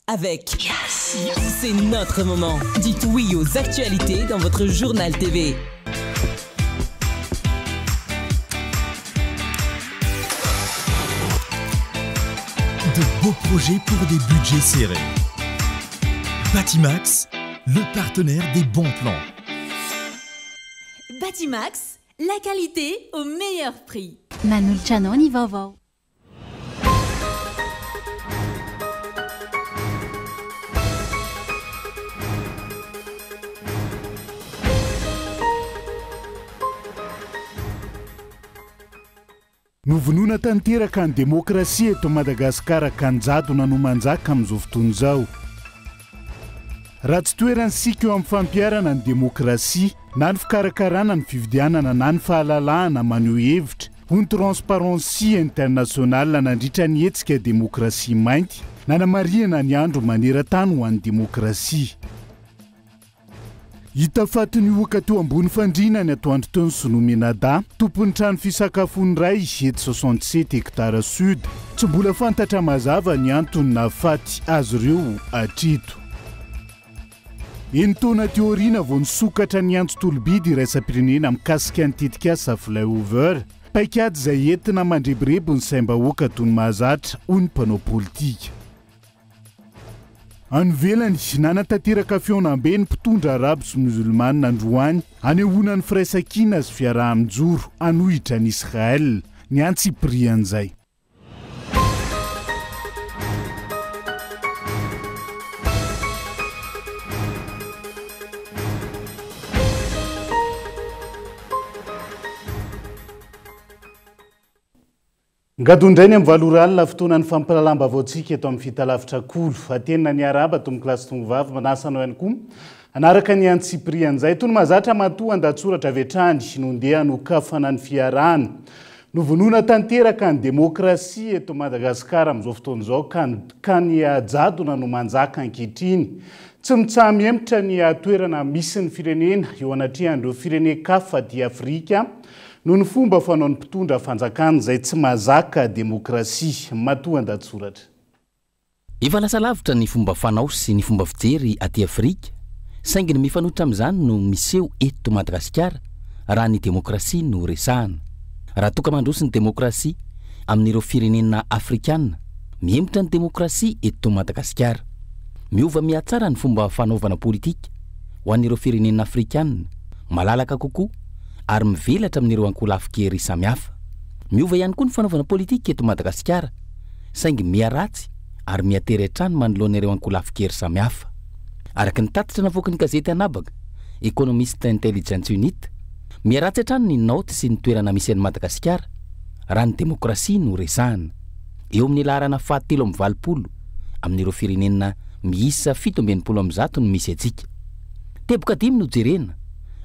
Avec Yes. C'est notre moment. Dites oui aux actualités dans votre journal TV. De beaux projets pour des budgets serrés. Batimax, le partenaire des bons plans. Batimax, la qualité au meilleur prix. Manolotra anao ny vaovao. Novonoina tanteraka ny demokrasia eto Madagasikara ka ny jadona no manjaka amin'izao fotoana izao. Raha tsy toerana isika eo amin'ny fampiharana ny demokrasia, na ny fikarakarana ny fifidianana na ny fahalalahana maneho hevitra, hoy ny Transparency International nandritra ny hetsika Demokrasia Mainty, nanamarihana ny Andro maneran-tany ho an'ny demokrasia. Hita faty nihohoka teo ambony fandriana ny atoandro teo ny sinoa Menada, tompon'ny trano fisakafoana iray etsy 67 hectares sud. Tsy mbola fantatra mazava ny antony nahafaty azy ireo hatreto. Enin-taona aty aoriana vao nisokatra ny antso tolo-bidy iraisam-pirenena mikasika ny tetikasa Flyover, paikady izay entina mandrebireby ny saim-bahoaka toy ny mahazatra, hoy ny mpanao politika. Any ivelany, nanatanteraka fihaonambe ny mpitondra arabo sy miozolmana androany hanehoana ny firaisankina sy fiaraha-mijoro hanohitra an'i Israel, ny antsipirian'izay. Ngadona indray ny amin'ny valo ora alina, fotoanan'ny fampahalalam-baovaontsika eto amin'ny Fitalavitra Kolo. Atenina ny arahaba tompokolahy sy tompovavy, manasa anao ihany koa hanaraka ny antsipirian'izay. Toy ny mahazatra matoa an-dahatsoratra avy hatrany no ndeha hanokafana ny fiarahana. Novonoina tanteraka ny demokrasia eto Madagasikara amin'izao fotoana izao ka ka ny jadona no manjaka ankehitriny. Tsy mitsaha-mihemotra ny toerana misy ny firenena eo anatrehan'ireo firenen-kafa aty Afrika noho ny fomba fanaon'ny mpitondra fanjakana izay tsy mahazaka demokrasia. Matoa an-dahatsoratra. Efa lasa lavitra ny fomba fanao sy ny fomba fijery aty Afrika, saingy ny mifanohitra amin'izany no miseho eto Madagasikara raha ny demokrasia no resahana. Raha toa ka mandroso ny demokrasia amin'ireo firenena afrikana, mihemotra ny demokrasia eto Madagasikara. Miova mihatsara ny fomba fanaovana politika ho an'ireo firenena afrikana, malalaka kokoa ary mivelatra amin'ireo ankolafin-kery samihafa. Miova ihany koa ny fanaovana politika eto Madagasikara. saingy miha-ratsy ary miha-tery hatrany manoloana ireo ankolafin-kery samihafa. Araka ny tatitra navoaky ny gazety an'habaka, Economist Intelligence Unit, miha-ratsy hatrany ny naoty sy ny toerana misy an'i Madagasikara raha ny demokrasia no resahana. Eo amin'ny laharana fahatelo 83 amin'ireo firenena miisa 167 no misy antsika. Teboka dimy no jerena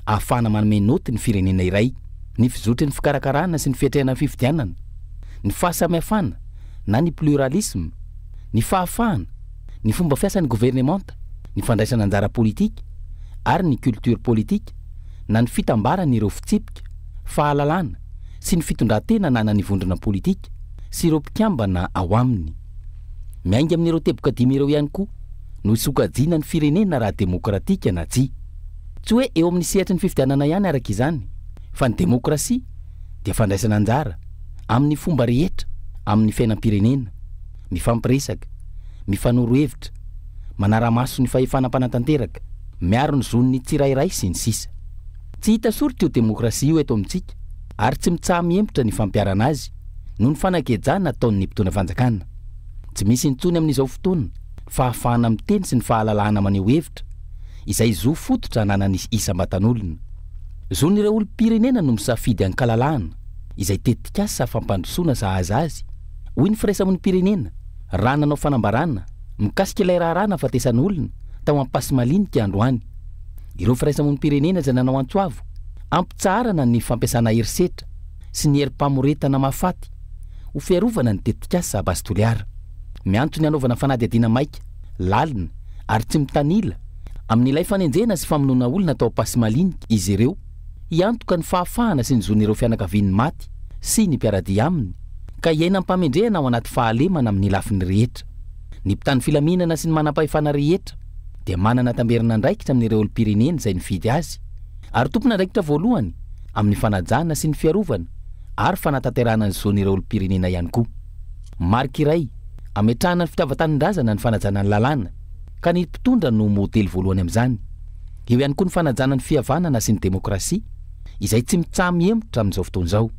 ahafahana manome naoty ny firenena iray, ny fizotry ny fikarakarana sy ny fiatrehana ny fifidianana, ny fahasamihafana na ny pluralisme, ny fahafahana, ny fomba fiasan'ny governemanta, ny fandraisana anjara politika ary ny culture politique na ny fitambaran'ireo fitsipika, fahalalana sy ny fitondran-tena ananan'ny vondrona politika sy ireo mpikambana ao aminy. Miainga amin'ireo teboka dimy ireo ihany koa no isokajiana ny firenena raha demokratika na tsia. Tsy hoe eo amin'ny sehatry ny fifidianana ihany araka izany fa ny demokrasia dia fandraisana anjara amin'ny fomba rehetra amin'ny fiainam-pirenena, mifampiresaka, mifanoro hevitra, manara-maso ny fahefana mpanatanteraka, miaro ny zon'ny tsirairay sy ny sisa. Tsy hita soritra io demokrasia io eto amintsika ary tsy mitsaha-mihemotra ny fampiharana azy noho ny fanagejana ataon'ny mpitondra fanjakana. Tsy misy intsony amin'izao fotoana ny fahafahana miteny sy ny fahalalahana maneho hevitra izay zo fototra ananan'ny isam-batan'olona. Zon'ireo olom-pirenena no misafidy an-kalalahana izay tetikasa fampandrosoana sahaza azy, hoy ny firaisamonim-pirenena raha nanao fanambarana mikasika ilay raharaha nahafatesan'olona tao Ampasimalinika androany. Ireo firaisamonim-pirenena izay nanao antso avo hampitsaharana ny fampiasana herisetra sy ny herim-pamoretana mahafaty ho fiarovana ny tetikasa Base Toliara. Miantso ny hanaovana fanadihadiana maika, lalina ary tsy mitanila Amin'ilay fanenjehana sy famonoana olona tao Ampasimalinika izy ireo, hiantoka ny fahafahana sy ny zon'ireo fianakavian'ny maty sy ny mpiara-dia aminy, ka hiaina am-pamendrehana ao anaty fahalemana amin'ny lafiny rehetra. Ny mpitandro filaminana sy ny manampahefana rehetra dia manana tamberin'andraikitra amin'ireo olom-pirenena izay nifidy azy ary tompon'andraikitra voalohany amin'ny fanajana sy ny fiarovana ary fanatanterahana ny zon'ireo olom-pirenena ihany koa. Marika iray ametrahana ny fitiavan-tanindrazana ny fanajana ny lalàna ka ny mpitondra no modely voalohany amin'izany. Eo ihany koa ny fanajana ny fihavanana sy ny demokrasia izay tsy mitsaha-mihemotra amin'izao fotoana izao.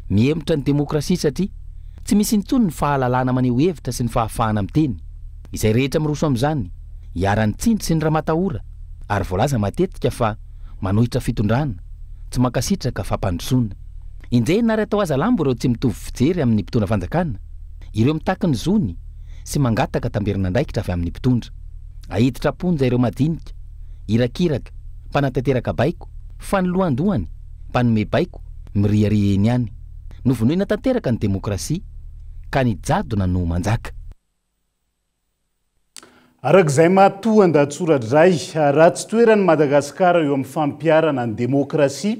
Mihemotra ny demokrasia satria tsy misy intsony ny fahalalahana maneho hevitra sy ny fahafahana miteny. Izay rehetra miroso amin'izany, iharan'ny tsindry sy ny ramatahora ary voalaza matetika fa manohitra fitondrana, tsy mankasitraka fampandrosoana. Enjehina ary atao hazalambo ireo tsy mitovy fijery amin'ny mpitondra fanjakana, ireo mitaky ny zony sy mangataka tamberin'andraikitra avy amin'ny mpitondra. Aiditra am-ponja ireo madinika, irakiraka, mpanatanteraka baiko, fa ny lohandohany, mpanome baiko, miriaria eny ihany. Novonoina tanteraka ny demokrasia, ka ny jadona no manjaka. Araka izay matoa an-dahatsoratra izay, ratsy toeran'i Madagasikara eo amin'ny fampiharana ny demokrasia,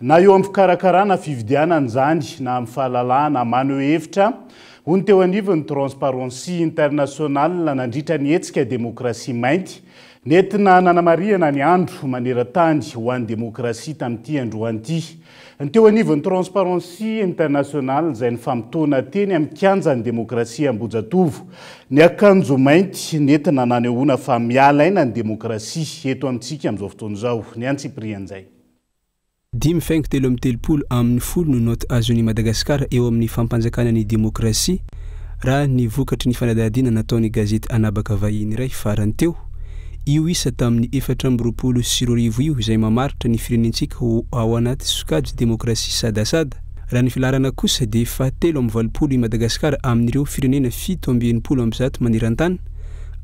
na eo amin'ny fikarakarana fifidianana izany, na amin'ny fahalalahana maneho hevitra, hoy ny teo anivon'ny Transparency International nandritra ny hetsika Demokrasia Mainty, nentina nanamarihana ny andro maneran-tany ho an'ny demokrasia tamin'ity androany ity. Ny teo anivon'ny Transparency International izay nifamotoana teny amin'ny kianjan'ny demokrasia Ambohijatovo. Ny akanjo mainty nentina nanehoana fa miala aina ny demokrasia eto amintsika amin'izao fotoana izao. Ny antsipirian'izay. 5 faingo 33 amin'ny 10 no naoty azon'i Madagasikara eo amin'ny fampanjakana ny demokrasia, raha ny vokatry ny fanadihadiana nataon'ny gazety anabaka vahiny iray farany teo. Io isa tamin'ny 2024 io izay mamaritra ny firenentsika ho ao anaty sokajy demokrasia sadasada. Raha ny filaharana kosa dia faha-83 i Madagasikara amin'ireo firenena 167 maneran-tany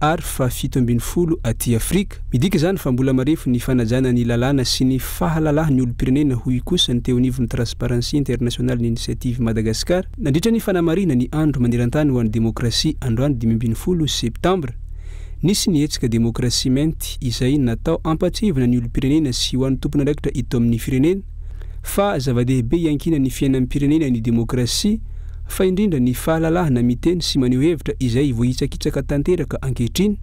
ary faha-17 aty Afrika. Midika izany fa mbola marefo ny fanajana ny lalàna sy ny fahalalahan'ny olom-pirenena, hoy kosa ny teo anivon'ny Transparency International Initiative Madagascar nandritra ny fanamarihana ny andro maneran-tany ho an'ny demokrasia androany 15 septambra. Nisy ny hetsika Demokrasia Mainty izay natao hampatsiahivana ny olom-pirenena sy ho an'ny tompon'andraikitra eto amin'ny firenena fa zava-dehibe iankinan'ny fiainam-pirenena ny demokrasia, fa indrindra ny fahalalahana miteny sy maneho hevitra izay voahitsakitsaka tanteraka ankehitriny,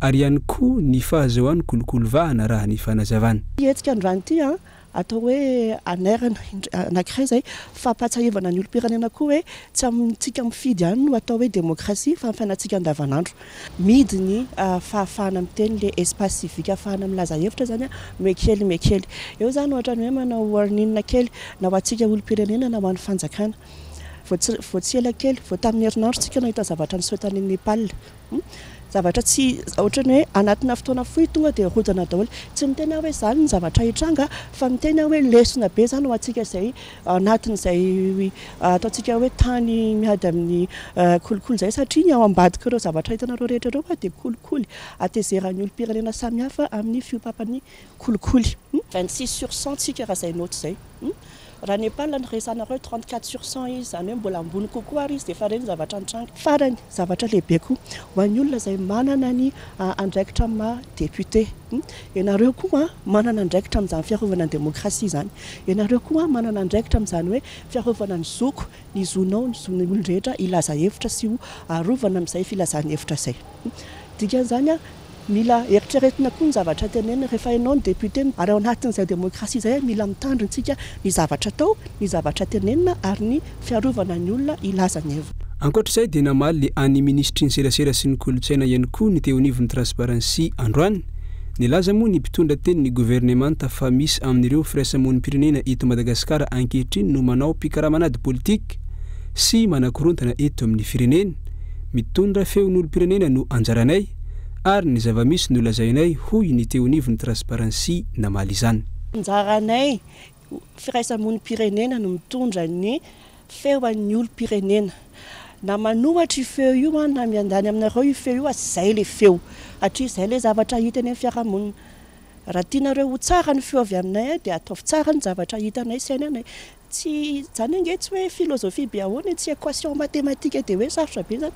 ary ihany koa ny fahazoan'ny kolikoly vahana, raha ny fanazavana. Hetsika androany ity a, atao hoe anairana anankiray izay fampahatsiahivana ny olom-pirenena koa hoe tsy amintsika mifidy ihany no atao hoe demokrasia, fa amin'ny fiainantsika andavanandro. Midy ny fahafahana miteny, le espace civique ahafahana milaza hevitra zany a, mekely mekely eo zany, ohatra ny hoe manao warning kely na ho antsika olom-pirenena na ho an'ny fanjakana. Vao tsy ela kely vao tamin'ny herinandro tsika nahita zavatra niseho tany Nepal, zavatra tsy ohatrany hoe anatina fotoana fohy tonga dia rodana daholo. Tsy miteny aho hoe zany ny zavatra hitranga, fa miteny aho hoe lesona be zany ho antsika izay anatin'izay ataontsika hoe tany miady amin'ny kolikoly izay, satria ny ao ambadika ireo zavatra hitanareo rehetra ireo dia kolikoly atezeran'ny olom-pirenena samihafa amin'ny fiompapan'ny kolikoly. 26 sur 100 tsika raha izay note izay. Raha Nepal ny resanareo, 34 sur 100 izy, zany hoe mbola ambony kokoa ary izy dia efa reny zavatra nitranga. Farany, zavatra lehibe koa ho an'ny olona izay manana ny andraikitra maha député: ianareo koa manana andraikitra amin'izany fiarovana ny demokrasia izany. Ianareo koa manana andraikitra amin'izany hoe fiarovana ny zoko, ny zonao, ny zon'ny olon-drehetra hilaza hevitra sy ho arovana amin'izay filazany hevitra izay. Dikan'izany a, mila eritreretina koa ny zavatra tenenina rehefa ianao ny député, ary ao anatin'izay demokrasia izay mila mitandrina ny zavatra atao, ny zavatra tenenina ary ny fiarovana ny olona hilaza ny heviny. Ankoatra izay dia namaly any minisitry ny serasera sy ny kolontsaina ihany koa ny teo anivon'ny Transparency androany. Nilaza moa ny mpitondra teny ny governemanta fa misy amin'ireo firaisamonim-pirenena eto Madagasikara ankehitriny no manao mpikaramanady politika sy manakorontana eto amin'ny firenena. Mitondra feon'olom-pirenena no anjaranay ary ny zava-misy no lazainay, hoy ny teo anivon'ny Transparency namaly izany. Anjaranay firaisamonim-pirenena no mitondra ny feon'ny olom-pirenena, na manohatra io feo io a, na miandany aminareo io feo io a, zay le feo, satria zay le zavatra hita eny amin'ny fiarahamonina. Raha tianareo ho tsara ny feo avy aminay a, dia ataovy tsara ny zavatra hitanay sy ainanay. Tsy zany ange, tsy hoe philosophie be ahoana, tsy équation mathématique dia hoe sarotra be zany,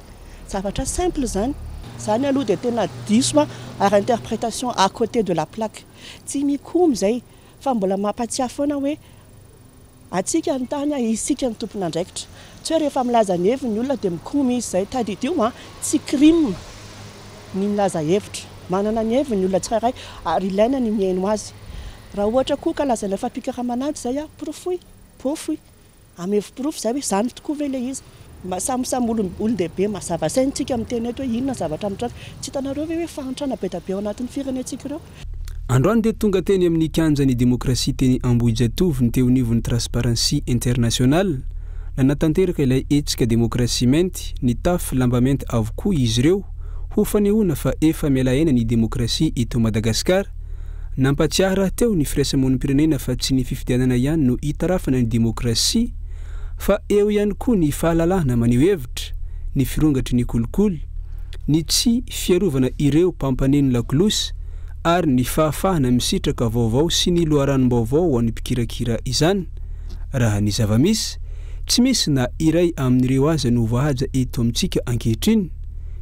zavatra simple zany. Zany aloha dia tena diso a, ary interprétation à côté de la plaque. Tsy mikomy zay, fa mbola mampatsiahy foana hoe Antsika ny tany, isika no tompon'andraikitra. Tsy hoe rehefa milaza ny heviny ny olona dia mikomy izy izay. Tadidio an, tsy crime ny milaza hevitra. Manana ny heviny ny olona tsirairay ary ilaina ny mihaino azy. Raha ohatra koa ka lazaina fa mpikaramana ady izay an, porofoy, porofoy. Amevo porofo izay hoe izany tokoa ve ilay izy. Samy samy olon-dehibe mazava saina isika miteny eto hoe inona ny zavatra mitranga. Tsy hitanareo ve hoe fahantrana be dia be ao anatin'ny firenentsika ireo. Androany dia tonga teny amin'ny kianjan'ny demokrasia teny Ambohijatovo ny teo anivon'ny Transparency International. Nanatanteraka ilay hetsika Demokrasia Mainty, nitafy lamba mainty avokoa izy ireo ho fanehoana fa efa miala aina ny demokrasia eto Madagasikara. Nampatsiahy rahateo ny firaisamonim-pirenena fa tsy ny fifidianana ihany no itarafana ny demokrasia fa eo ihany koa ny fahalalahana maneho hevitra, ny firongatry ny kolikoly, ny tsy fiarovana ireo mpampaneno lakolosy ary ny fahafahana misitraka vaovao sy ny loharanom-baovao ho an'ny mpikirakira izany. Raha ny zava-misy, tsy misy na iray amin'ireo aza no voahaja eto amintsika ankehitriny.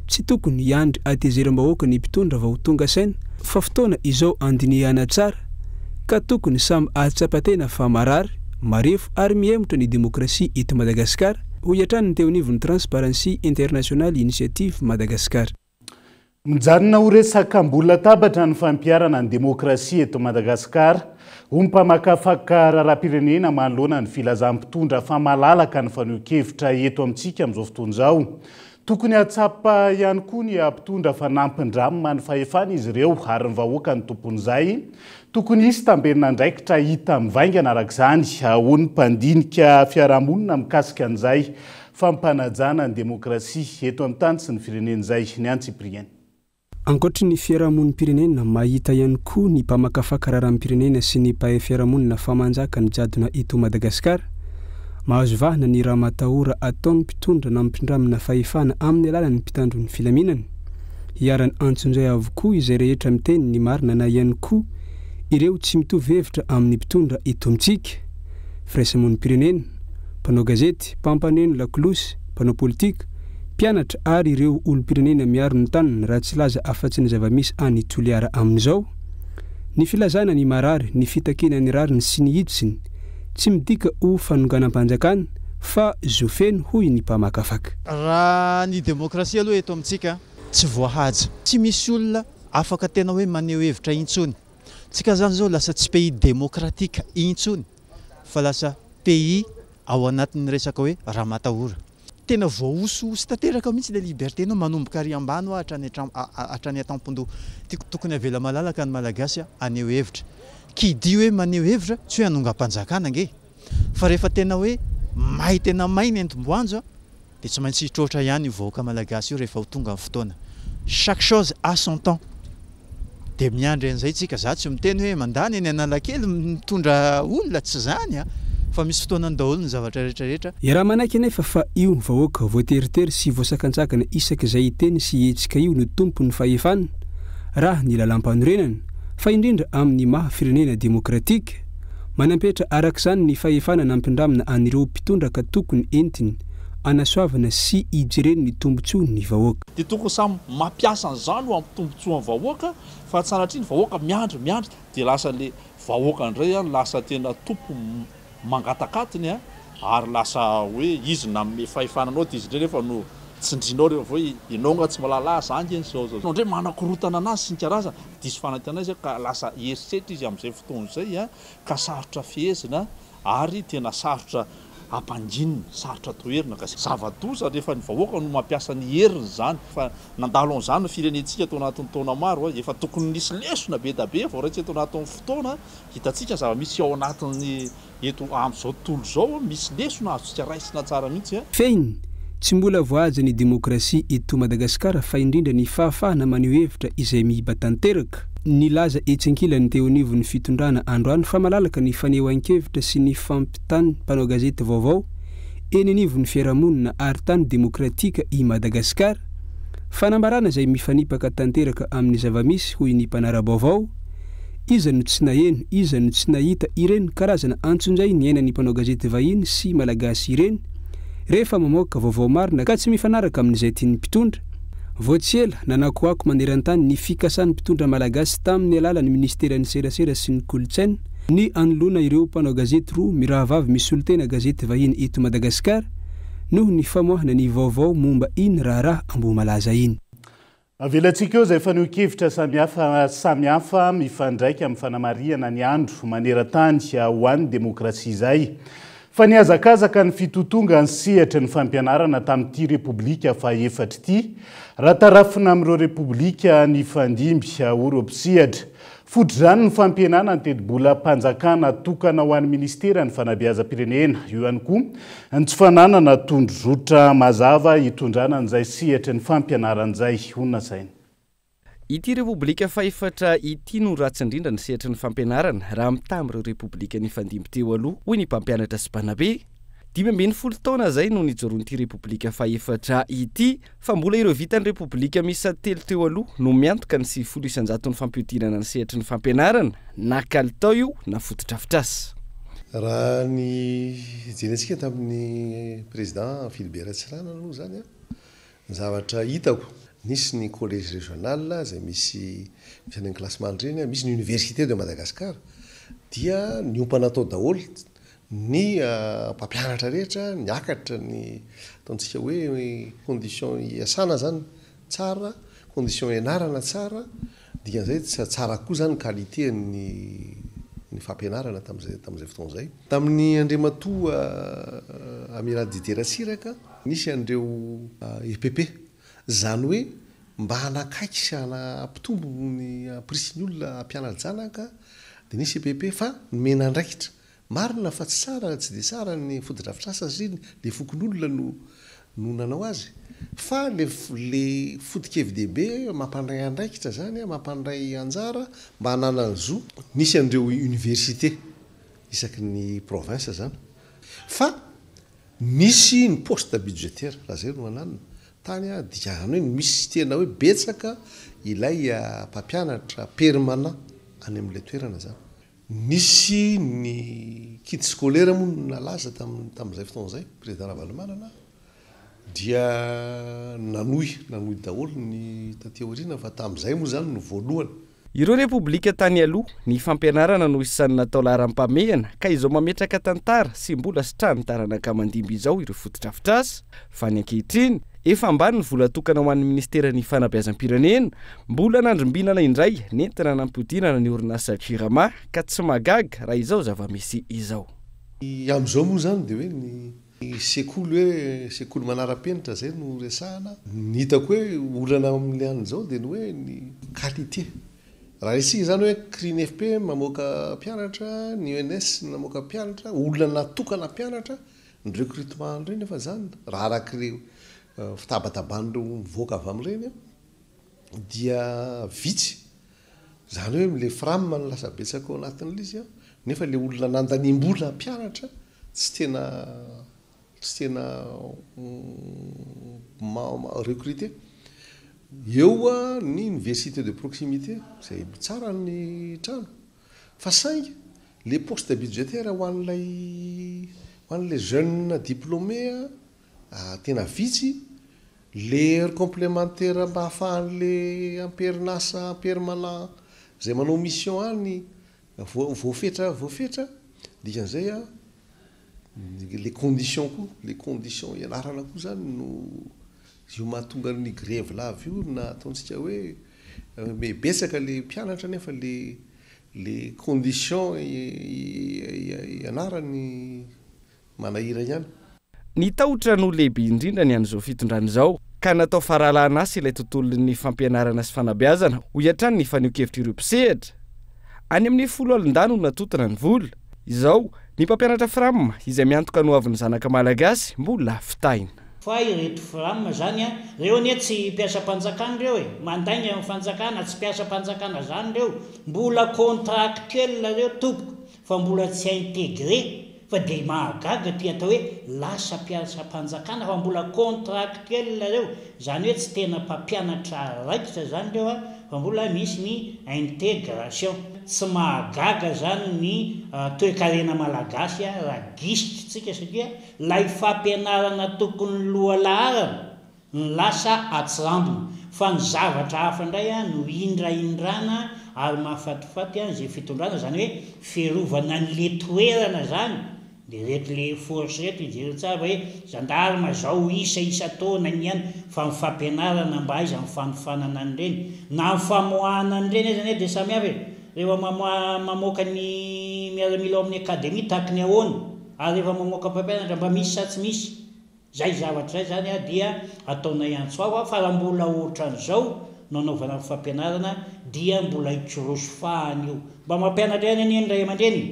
Tsy tokony hiandry hatezeram-bahoaka ny mpitondra vao tonga saina fa fotoana izao handinihana tsara ka tokony samy hahatsapa tena fa marary, marefo ary mihemotra ny demokrasia eto Madagasikara, hoy hatrany ny teo anivon'ny Transparency International Initiative Madagascar. Mijanona ho resaka ambony latabatra ny fampiharana ny demokrasia eto Madagasikara, hoy ny mpamakafaka raharaham-pirenena manoloana ny filazan'ny mpitondra fa malalaka ny fanehoan-kevitra eto amintsika amin'izao fotoana izao. Tokony hahatsapa ihany koa ny mpitondra fa nampindramina ny fahefana izy ireo ary ny vahoaka no tompon'izay. Tokony hisy tamberin'andraikitra hita mivaingana araka izany, hoy ny mpandinika fiarahamonina mikasika an'izay fampanajana ny demokrasia eto amin'ny tany sy ny firenena izay. Ny antsipiriany. Ankoatry ny fiarahamonim-pirenena, mahita ihany koa ny mpamakafaka raharaham-pirenena sy ny mpahay fiarahamonina fa manjaka ny jadona eto Madagasikara. Mahazo vahana ny ramatahora ataon'ny mpitondra nampindramina fahefana amin'ny alalan'ny mpitandro ny filaminana. Iharan'ny antsonjay avokoa izay rehetra miteny ny marina na ihany koa ireo tsy mitovy hevitra amin'ny mpitondra eto amintsika. Firaisamonim-pirenena, mpanao gazety, mpampaneno lakolosy, mpanao politika, mpianatra ary ireo olom-pirenena miaro ny taniny raha tsy hilaza afa-tsy ny zava-misy any Toliara amin'izao. Ny filazana ny marary, ny fitakiana ny rariny sy ny hitsiny, tsy midika ho fanonganam-panjakana fa zo feno hoy ny mpamakafaka. Raha ny demokrasia aloha eto amintsika tsy voahaja. Tsy misy olona afaka tena hoe maneho hevitra intsony. Tsika zany zao lasa tsy pays démocratique intsony fa lasa pays ao anatin'ny resaka hoe ramatahora. Tena voahosihosy tanteraka mihitsy ilay liberté nao manomboka ary ambany hoa hatrany hatrany an-tampondoha. Tiako tokony avela malalaka ny Malagasy haneho hevitra. Qui dit hoe maneho hevitra tsy hoe hanongam-panjakana ange. Fa rehefa tena hoe may tena may ny entim-boanjo dia tsy maintsy hitroatra ihany io vahoaka Malagasy io rehefa ho tonga ny fotoana. Chaque chose a son temps. Dia miandry an'izay tsika. Za tsy miteny hoe mandany eny Analakely mitondra olona, tsy zany a! Fa misy fotoanany daholo ny zavatra rehetra rehetra. Iaraha-manaiky anefa fa io vahoaka voateritery sy voasakantsakana isak'izay hiteny sy hihetsika io no tompon'ny fahefana, raha ny lalàmpanorenana, fa indrindra amin'ny maha firenena demokratika. Manam-petra arak'izany ny fahefana nampindramina an'ireo mpitondra ka tokony entiny anasoavana sy ijereny ny tombontsoa ny vahoaka. Dia tokony samy mampiasa an'izany ho amin'ny tombontsoan'ny vahoaka fa tsy sanatria ny vahoaka miandry miandry dia lasa le vahoaka indray an lasa tena tompo mangatak'atiny an ary lasa hoe izy nanome fahefana anao dia izy indray nefa no tsindrinao rehefa avy eo ianao nga tsy mahalala ahy za ange ny zao zao zao indray manakorotana anazy sy ny karazany diso fanantenana izy ka lasa herisetra izy amin'izay fotoana izay an ka sarotra fehezina ary tena sarotra ampanginina, sarotra toherina ka zava-doza rehefa ny vahoaka no mampiasa ny heriny izany, efa nandalo an'izany ny firenentsika tao anatin'ny taona maro, efa tokony nisy lesona be da be voaraintsika tao anatin'ny fotoana, hitantsika ny zava-misy ao anatin'ny eto amin'izao tontolo izao, misy lesona azontsika raisina tsara mihitsy. Fehiny, tsy mbola voahaja ny demokrasia eto Madagasikara fa indrindra ny fahafahana maneho hevitra izay miiba tanteraka. Nilaza etsy ankilany teo anivon'ny fitondrana androany fa malalaka ny fanehoan-kevitra sy ny fampitan'ny mpanao gazety vaovao eny anivon'ny fiarahamonina ary tany demokratika i Madagasikara. Fanambarana izay mifanipaka tanteraka amin'ny zava-misy hoy ny mpanara-baovao. Iza no tsy naheno, iza no tsy nahita ireny karazana antsonjay niainan'ny mpanao gazety vahiny sy malagasy ireny rehefa mamoaka vaovao marina ka tsy mifanaraka amin'izay tian'ny mpitondra? Vao tsy ela, nanakoako maneran-tany ny fikasan'ny mpitondra malagasy tamin'ny alalan'ny minisiteran'ny serasera sy ny kolontsaina. Ny anoloana ireo mpanao gazety roa mirahavavy misolo tena gazety vahiny eto Madagasikara noho ny famoahana ny vaovao momba iny raharaha Ambohimalaza iny. Avelantsika eo izay fanehoan-kevitra samihafa samihafa mifandraika amin'ny fanamarihana ny andro maneran-tany ho an'ny demokrasia izay. Fa nihazakazaka ny fitotongan'ny sehatry ny fampianarana tamin'ity Repoblika fahefatra ity, raha tarafina amin'ireo Repoblika nifandimby ho ireo mpisehatra. Fototr'izany ny fampihenana ny tetibolam-panjakana tokana ho an'ny minisiteran'ny fanabeazam-pirenena. Eo ihany koa ny tsy fananana tondrozotra mazava hitondrana an'izay sehatry ny fampianarana izay, hoy ny nasaina. Ity Repoblika fahefatra ity no ratsy indrindra ny sehatry ny fampianarana raha mitaha amin'ireo Repoblika nifandimby teo aloha, hoy ny mpampianatra sy mpanabe. 15 taona izay no nijoroan'ity Repoblika fahefatra ity, fa mbola ireo vitan'ny Repoblika miisa telo teo aloha no miantoka ny 90 isan-jaton'ny fampihodinana ny sehatry ny fampianarana, na kalitao io na fotodrafitrasa. Raha ny jerentsika tamin'ny Président Philibert Tsiranana aloha izany, ny zavatra hitako, nisy ny collège régional izay misy misy an'ireny classement ireny, misy ny université de Madagascar, dia niompana tao daholo Ny mpampianatra rehetra niakatra ny ataontsika hoe condition iasana zany tsara, condition ianarana tsara, dikan'izay tsara koa zany qualité ny ny fampianarana tamin'izay tamin'izay fotoana izay. Tamin'ny Andriamatoa Amiral Didier Ratsiraka nisy an'ireo EPP, izany hoe mba hanakaiky sy hampitombo ny hampirisy ny olona hampiana-janaka dia nisy EPP fa nomena andraikitra Marina fa tsy tsara, tsy dia tsara ny fotodrafitrasa satria le fokonolona no no nanao azy fa le le foto-kevi-dehibe mampandray andraikitra zany, mampandray anjara mba hananany zo. Nisy an'ireo université isaky ny province zany fa nisy ny poste budgétaire raha zay no ananona tany dika zany hoe misy tena hoe betsaka ilay mpampianatra permanent any amin'ilay toerana zany. Nisy ny kit scolaire moa no nalaza tamin'izay fotoana izay, Président Ravalomanana dia nanohy, nanohy daholo ny taty aoriana fa tamin'izay moa izany no voalohany. Ireo Repoblika tany aloha, ny fampianarana no isan'ny natao laharam-pahamehana ka izao mametraka tantara sy mbola sitrahan'ny taranaka mandimby izao ireo fotodrafitrasa fa ny ankehitriny efa ambany ny vola atokana ho an'ny minisiteran'ny fanabeazam-pirenena Mbola nandrimbinana indray nentina nampihodinana ny orinasa Jirama ka tsy mahagaga raha izao zava-misy izao. Amin'izao moa izany dia hoe ny sekoly hoe sekoly manara-penitra izay no resahana. Ny hitako hoe olana amin'ilay an'izao dia ny hoe ny qualité. Raha isika izany hoe CRINFP mamoaka mpianatra, ny ENS namoaka mpianatra, olona natokana mpianatra, ny recrutement an'ireny nefa izany raha arak'ireo fitabataban'ireo mivoaka avy amin'ireny dia vitsy, izany hoe le fram no lasa betsaka ao anatin'ilay izy an, nefa le olona nandaniam-bola mpianatra tsy tena tsy tena recruter. Eo ny université de proximité izay tsara ny trano fa saingy le poste budgétaire ho an'ilay ho an'ilay jeune diplômé tena vitsy. Le heure complémentaire mba ahafahan'le amperin'asa permanent zay manao mission any voafetra voafetra, dikan'izay an le condition koa, le condition ianarana koa zany no io mahatonga ny grevy lava io na ataontsika hoe me betsaka le mpianatra nefa le le condition ianarany Manahira ihany. Ny tahotra no lehibe indrindra ny an'izao fitondrana izao, ka natao faralahan'asa ilay tontolon'ny fampianarana sy fanabeazana, hoy hatrany ny fanehoan-kevitr'ireo mpisehatra. Any amin'ny foloalindahy no natontona ny vola. Izao, ny mpampianatra Fram, izay miantoka ny hoavin'ny zanaka malagasy, mbola fitahina. Fa ireto Fram zany an, reo anie tsy mpiasam-panjakana ireo e, mandainga amin'ny fanjakana, tsy mpiasam-panjakana zany ireo, mbola contractuel ireo tompoko, fa mbola tsy intégré fa dia mahagaga ty atao hoe lasa mpiasam-panjakana fa mbola contractuel reo, izany hoe tsy tena mpampianatra raikitra izany reo a, fa mbola misy ny intégration. Tsy mahagaga izany ny toekarena malagasy raha gisitra tsika satria lay fampianarana tokony lohalaharana ny lasa atsirambina. Fa ny zavatra hafa indray no indraindrana ary mahafatifaty izay fitondrana, izany hoe fiarovana an'le toerana izany, de reto le force reto hijery tsara hoe gendarme zao isa isan-taona ny any fa ny fampianarana mba aiza ny fanofanana an'ireny, na ny famoahana an'ireny aza anie de samy hafa e, rehefa mamoaka ny miaramila ao amin'ny academie tahaky ny ahoana, ary rehefa mamoaka mpampianatra mba misy sa tsy misy? Zay zavatra zay zany dia ataonay antso avo fa raha mbola ohatran'izao no anaovana ny fampianarana dia mbola hikorosy fahana io. Mba mampianatra ihany anie ny ray aman-dreny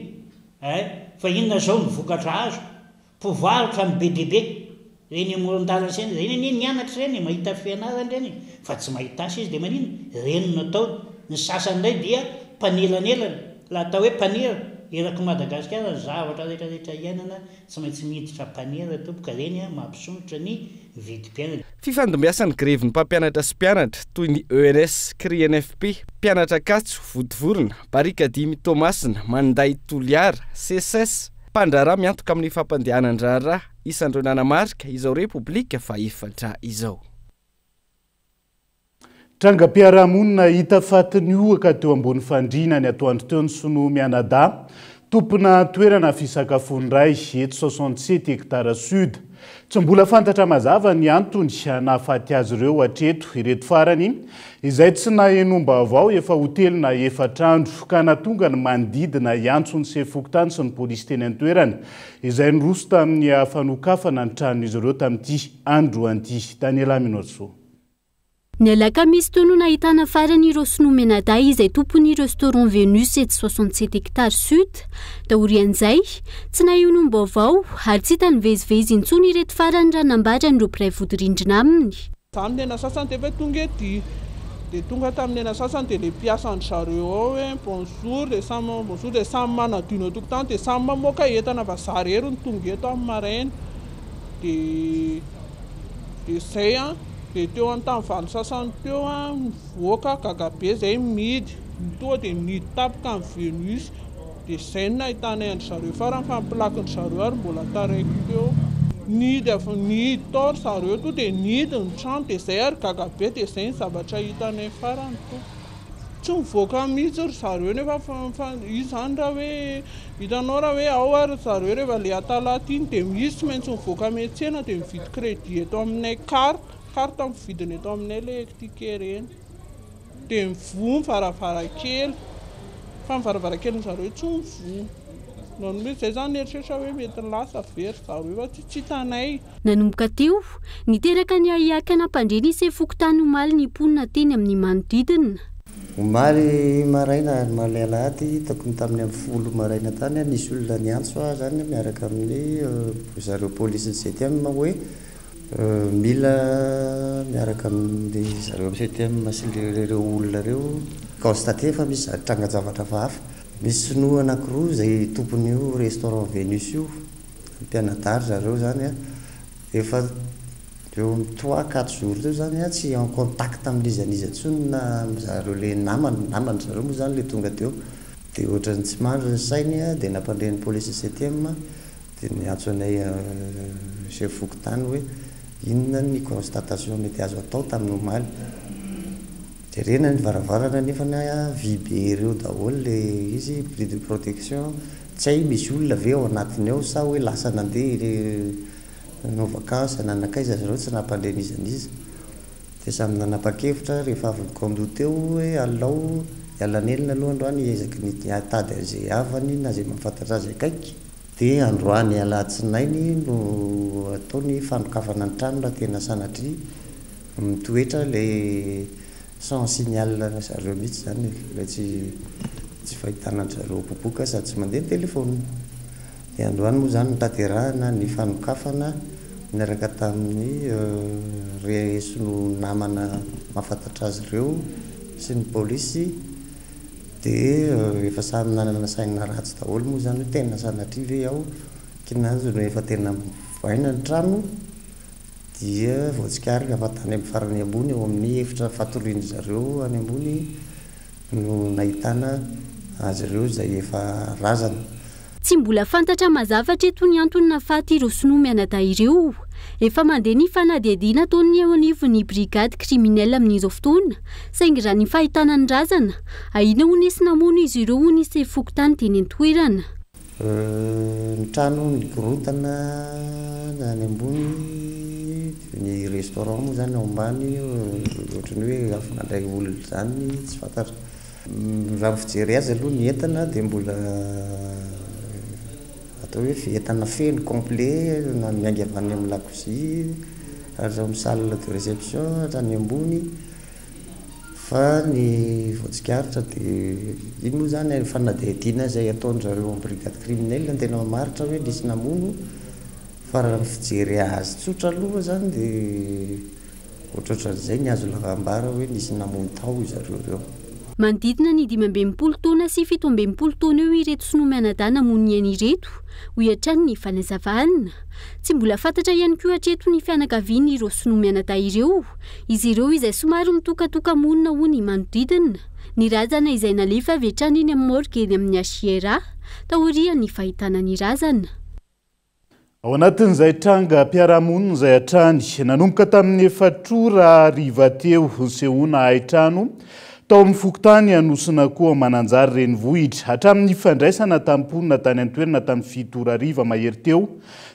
eh! Fa inona zao ny vokatra azo? Mpivarotra no be dia be reny amoron-dalana sy reny anie nianatra ireny e, mahita fianarana ireny e, fa tsy mahita asa izy dia maninona? Ireny no ataony. Ny sasany indray dia mpanelanelana, ilay atao hoe mpanera eraky Madagasikara ny zavatra rehetra rehetra iainana Tsy maintsy miditra mpanera tompoko ireny a, mampisondrotra ny vidim-piainana. Fifandimbiasan'ny grevin'ny mpampianatra sy mpianatra, toy ny ENS, Cri-NFP, mpianatra Ankatso, Vontovorona, Barikadimy Toamasina, Manday Toliara, Seces, mpandraharaha miantoka amin'ny fampandehanan-draharaha, isan'ireo nanamarika izao Repoblika fahefatra izao. Trangam-piarahamonina hita faty nihohoka teo ambony fandriana ny atoandro teo ny sinoa mianadahy, tompona toerana fisakafoana iray eto 67 hectares sud. Tsy mbola fantatra mazava ny antony nahafaty azy ireo hatreto. Ireto farany izay tsy nahenoam-baovao efa ho telo na efatra andro ka nahatonga ny manodidina hiantso ny sefo fokontany sy ny polisy teny an-toerana izay niroso tamin'ny fanokafana ny tranon'izy ireo tamin'ity androany ity. Daniela Minoso. Ny alakamisy teo no nahitana farany ireo sinoa mianadahy izay tompon'ny restaurant Venus etsy 67 hectares sud. Taorian'izay, tsy nahenoam-baovao ary tsy hita nivezivezy intsony ireto farany raha nambaran'ireo mpiray vodirindrina aminy. Za amin'ny ena sasany dia efa tonga ety, dia tonga tamin'ny ena sasany dia ilay mpiasan-dry zareo ao hoe bonjour dia samy bonjour dia samy manadio ny an-tokotany dia samy mamoaka entana fa za irery no tonga eto amin'ny maraina dia Dia izay an, dia teo an tamin'ny valo sasany teo an, nivoaka gaga be izay mihidy, ny toa dia nihidy tampoka ny Venus, dia izay no nahitanay an-dry zareo farany fa ny plaque-ndry zareo ary mbola taraiky teo. Nihidy avy nihidy tao ry zareo tonga dia nihidy ny trano, dia izay ary gaga be, dia izay ny zavatra hitanay farany tompoko. Tsy mivoaka mihitsy ry zareo nefa fa io zany raha hoe hitanao raha hoe ao ary ry zareo rehefa le atalata iny dia izy tsy maintsy mivoaka miantsena dia mividy crédit eto aminay carte, carte no vidiny eto aminay le ticket reny dia mivoha ny varavarankely fa ny varavarankelin-dry zareo tsy mivoha. Izany hoe zay zany nieritreritra hoe mety lasa ve ry zareo fa tsy hitanay. Nanomboka teo, niteraka ny ahiahy ka nampandre ny sefo fokontany omaly ny mponina teny amin'ny manodidina. Omaly maraina, omaly alahady, tokony tamin'ny amin'ny folo maraina tany, nisy olona niantso ahy izany miaraka amin'ny zareo polisin'ny CTM hoe mila miaraka amin'ny zareo amin'ny CTM sy ireo olona ireo constater fa misy trangan-javatra hafahafa. Misy sinoa anankiroa izay tompon'io restaurant Venus io. Mpianadahy ry zareo zany a, efa eo amin'ny trois quatre jours teo zany a tsy en contact amin'iza n'iza intsony na ry zareo le namany, naman-dry zareo moa zany le tonga teo, de ohatran'ny tsy mandry ny sainy a, de nampandre ny police septième, de niantso anay chef fokontany hoe inona ny constatation mety azo atao tamin'ny omaly. Jerena ny varavarana nefany a vy be ireo daholo le izy, grille de protection, tsy hay misy olona ve ao anatiny ao sa hoe lasa nandeha nanao vacance na nankaiza zareo tsy nampandre n'iza n'iza. Dia samy nanapa-kevitra rehefa avy nikaondoha teo hoe alao hiala nenina aloha androany hiezaky ny hitady an'izay havany na izay mahafantatra azy akaiky. Dia androany alatsinainy no atao ny fanokafana ny trano raha tena sanatria Mitoetra ilay sans signal ry zareo mihitsy izany e, ilay tsy tsy fahitana an-dry zareo popoka sady tsy mandeha ny telephone. Dia androany moa izany notanterahina ny fanokafana niaraka tamin'ny ry sinoa namana mahafantatra azy ireo sy ny polisy dia efa samy nanana saina ratsy daholo moa izany hoe tena sanatria ve aho kinanjo no efa tena vohaina ny trano. Dia voatsikaritra fa tany amin'ny farany ambony ao amin'ny efitra fatorian-dry zareo any ambony no nahitana azy ireo izay efa razana. Tsy mbola fantatra mazava hatreto ny antony nahafaty ireo sinoa mianadahy ireo. Efa mandeha ny fanadihadiana ataon'ny eo anivon'ny brigade criminelle amin'izao fotoana, saingy raha ny fahitana ny razana, ahiana ho nisy namono izy ireo hoy ny sefo fokontany teny an-toerana. Ny trano nikorontana any ambony, ny restaurant moa zany ao ambany ohatran'ny hoe avy nandray olona izany tsy fantatra. Raha ny fijery azy aloha ny entana dia mbola atao hoe entana feno complet na miainga avy any amin'ny lakozia hatramin'ny salle de réception hatrany ambony fa ny voatsikaritra dia iny moa izany fanadihadiana izay ataon-dry zareo amin'ny brigade criminelle no tena mamaritra hoe nisy namono fa raha ny fijery azy tsotra aloha izany dia Ohatrohatran'izay ny azo ambara hoe nisy namono tao zareo ireo. Manodidina ny 65 taona sy 67 taona eo ireto sinoa mianadahy namono ny ainy ireto, hoy hatrany ny fanazavana. Tsy mbola fantatra ihany koa hatreto ny fianakavian'ireo sinoa mianadahy ireo, izy ireo izay somary mitokatoka-monina hoy ny manodidina. Ny razana izay nalefa avy hatrany eny amin'ny morgue eny amin'ny HIRA, taorian'ny fahitana ny razana. Ao anatin'izay trangam-piarahamonina izay hatrany, nanomboka tamin'ny efatr'ora hariva teo, nisehoana hain-trano tao amin'ny fokontany Anosinakoho Mananjary renivohitra. Hatramin'ny nifandraisana tamin'ny mponina tany an-toerana tamin'ny 7 ora hariva mahery teo,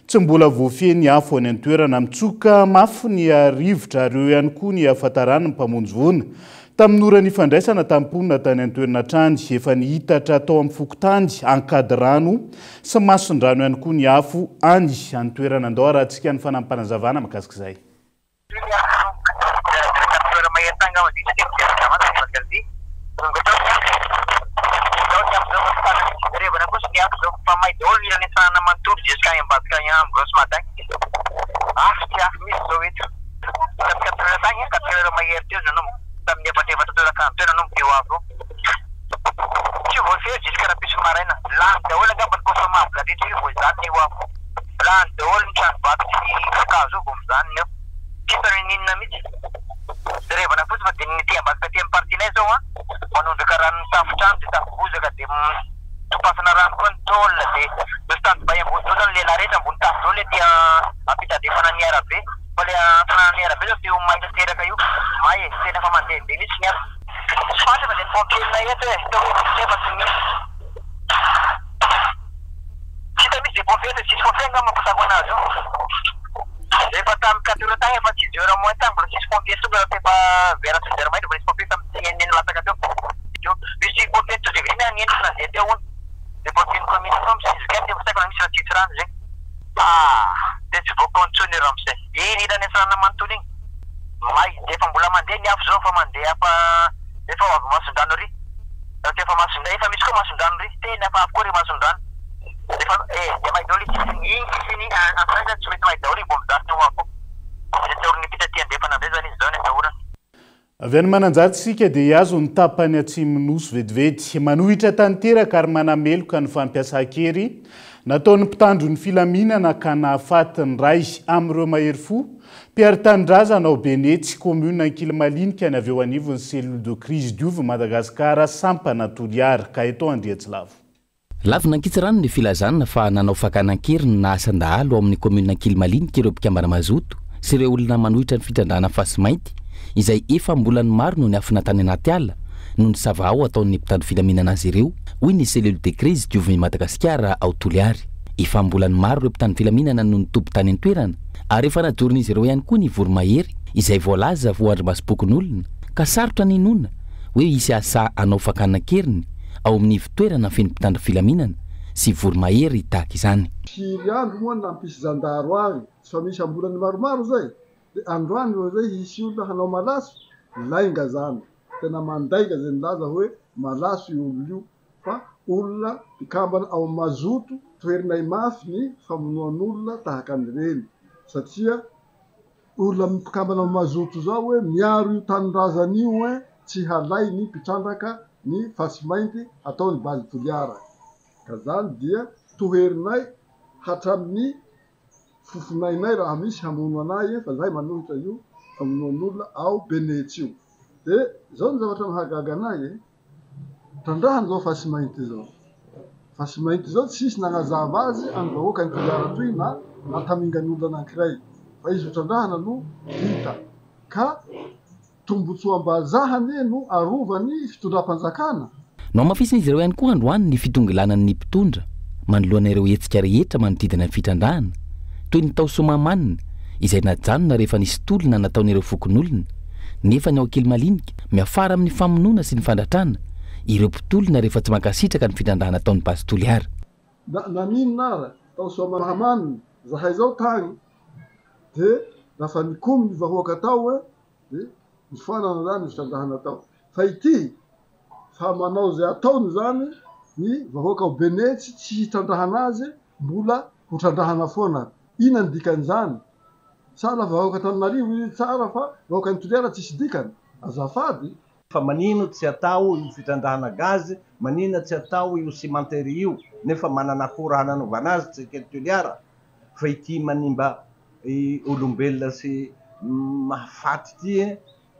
tsy mbola voafehy ny afo any an-toerana. Mitsoka mafy ny rivotra ary eo ihany koa ny hafantaran'ny mpamonjy voina. Tamin'ny ora nifandraisana tamin'ny mponina tany an-toerana hatrany, efa nihitatra tao amin'ny fokontany Ankadirano sy Masondrano ihany koa ny afo any an-toerana. Andao harahantsika ny fanampim-panazavana mahakasika izay. Tamin'ny efatrefatra tolakandro teo nanomboka io afo io. Tsy voafehy jusqu'à rahampitso maraina. Lany daholo angamba ny consommable rehetra io vao hijanona io afo io. Lany daholo ny trano vato sy ny kakazo io vao mijanona io. Tsy hita n'inon'inona mihitsy. Jerevana fotsiny fa dia ny aty ambadika aty amin'ny partie-nay izao an, manondraka rano ny tafon-trano dia tafo bozaka dia topasana rano koa ny tôle dia misy stand by ambony daholo izany ny lehilahy rehetra ambony tafo daholo aty ampitandrefana ny arabe. Fa le antananan'ny arabe zao de io may tanteraka io, may e, tena efa mandeha be mihitsy ny afo. Tsy fantatra fa de ny pompier-nay eto e, teo hoe misy nefa tsy misy. Tsy hita mihitsy ze pompier eto e, tsisy pompier angamba fahitako anazy io. Efa tamin'ny quatre heures tagny efa six heures moins tagny mbola tsisy pompier tonga fa efa vers six heures mahery vao nisy pompier tamin'ny enina latsaka teo. Misy pompier tozevina any endriny nandeha teo hono, le pompier-n'ny commune tao misy izy kay, tsy haiko na misy raha tsisy rano zegny. Ah! Dia tsy voakaonty intsony io ramose. Iny ilany Antsiranana manontolo iny. May. Dia efa mbola mandeha ny afo izao fa mandeha efa efa ho avy Masondrano ery. Raha tsy efa Masondrano, efa misy koa Masondrano ery. Tena efa avy koa ery Masondrano. Efa eh, dia may daholo ity sy ny iny sy ny Antsiranana izany tsy mety may daholo iny vao mijanona io afo io. Dia tsy aorin'ny mpita aty andrefana indray izany izy izao ny atahorana. Avy any Mananjary isika dia hihazo ny tapany atsimon'ny Nosy vetivety. Manohitra tanteraka ary manameloka ny fampiasan-kery nataon'ny mpitandro ny filaminana ka nahafaty ny iray amin'ireo mahery fo mpiaro tanindrazana ao Benetsy, kaominina Ankilimalinika ny avy eo anivon'ny Cellule de crise Diovy Madagascar sampana Toliara, Gaëtan Andriatsilavo. Lavina ankitsirano ny filazana fa nanao fakana an-keriny na asan-dahalo ao amin'ny kaominina Ankilimalinika ireo mpikambana mazoto sy ireo olona manohitra ny fitrandrahana fasimainty izay efa am-bolany maro no niafina tany anaty ala noho ny savahao ataon'ny mpitandro filaminana azy ireo, hoy ny Cellule de crise Diovy Madagasikara ao Toliary. Efa am-bolany maro ireo mpitandro filaminana no nitoby tany an-toerana ary efa najoron'izy ireo ihany koa ny voromahery izay voalaza ho andrimasom-pokonolona ka sarotra ny inoana hoe hisy asa hanao fakana an-keriny ao amin'ny ivon-toerana feno mpitandro filaminana sy voromahery tahaka izany. Firy andro moa no nampisy zandaro ahy, tsy fa misy ambolany maromaro zay, de androany vao zay hisy olona hanao malaso, lainga zany, tena mandainga zay nilaza hoe malaso io olona io fa olona mpikambana ao amin'ny mazoto, toherinay mafy ny famonoan'olona tahaka an'ireny satria Olona mpikambana ao mazoto zao hoe miaro io tanindrazana io hein tsy halainy mpitrandraka ny fasimainty ataony base toliara ka zany dia toherinay hatramin'ny fofonainay raha misy hamono anay fa zahay manohitra io famonoan'olona ao benetsy io de zao ny zavatra mahagaga anay e Trandrahana izao fasimainty izao. Fasimainty izao tsisy nagnazava azy any vahoaka any Toliara toy na natamingan'olona anankiray. Fa izy hotrandrahana no vita. Ka tombotsoam-bazaha anie no arovan'ny fitondram-panjakana. Nohamafisin'izy ireo ihany koa androany ny fitongilanan'ny mpitondra manoloana ireo hetsika rehetra manodidina ny fitrandrahana, toy ny tao Soamahamanina izay najanona rehefa nisy tolona nataon'ireo fokonolona, nefa ny ao Ankilimalinike miafara amin'ny famonoana sy ny fandratrana ireo mpitolona rehefa tsy mankasitraka ny fitrandrahana ataon'ny Base Toliara. Na naninona ara tao Soamahamanina zahay zao tagny de lafa nikomy ny vahoaka tao e de nifoanana zany ny fitrandrahana tao fa ity fa manao zay ataony zany ny vahoaka ao Benetsy tsy hitrandrahana azy mbola ho trandrahana foana inona ny dikan'izany sa la vahoaka Antananarivo izy tsara fa vahoaka any Toliara tsisy dikany azafady Fa manino tsy atao io fitrandrahana gaz, manina tsy atao io cimenterie io nefa manana akora hananaovana azy tsika eto Toliara fa ity manimba olombelona sy mahafaty ity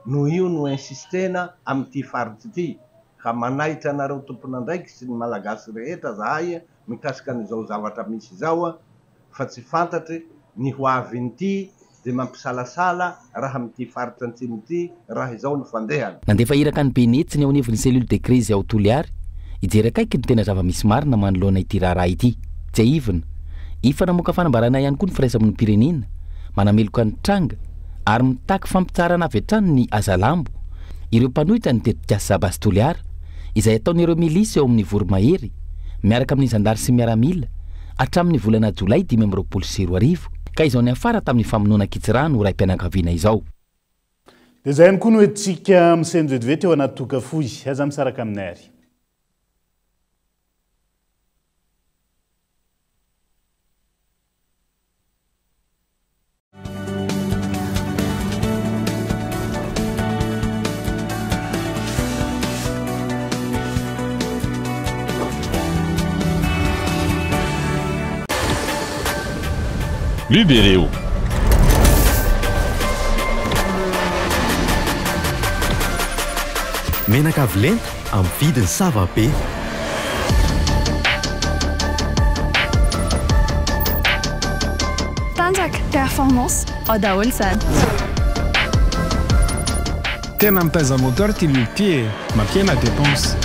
no io no insistena amin'ity faritra ity ka manaitra anareo tompon'andraikitry sy ny Malagasy rehetra zahay mikasika an'izao zavatra misy izao fa tsy fantatry ny ho avin'ity dia mampisalasala raha amin'ity faritra antsimo ity raha izao no fandehany. Nandefa iraka any Benetsy ny ao anivon'ny cellule de crise ao Toliary hijery akaiky ny tena zava-misy marina manoloana ity raharaha ity. Tsiahivina, efa namoaka fanambarana ihany koa ny firaisamonim-pirenena manameloka ny tranga ary mitaky fampitsaharana avy hatrany ny hazalambo ireo mpanohitra ny tetikasa Base Toliara izay ataon'ireo milisy ao amin'ny Voromahery miaraka amin'ny zandary sy miaramila hatramin'ny volana jolay 2025 ka izao niafara tamin'ny famonoana ankitsirano raim-pianakaviana izao. Dia izay ihany koa no entintsika misento vetivety ao anaty toaka fohy. Aza misaraka aminay ary. Libereo. Menaka avo lenta amin'ny vidiny sava be. Tanjaka, performance, ao daholo izany. Tena mitaiza moteur ty lube ty e! Mampihena dépense.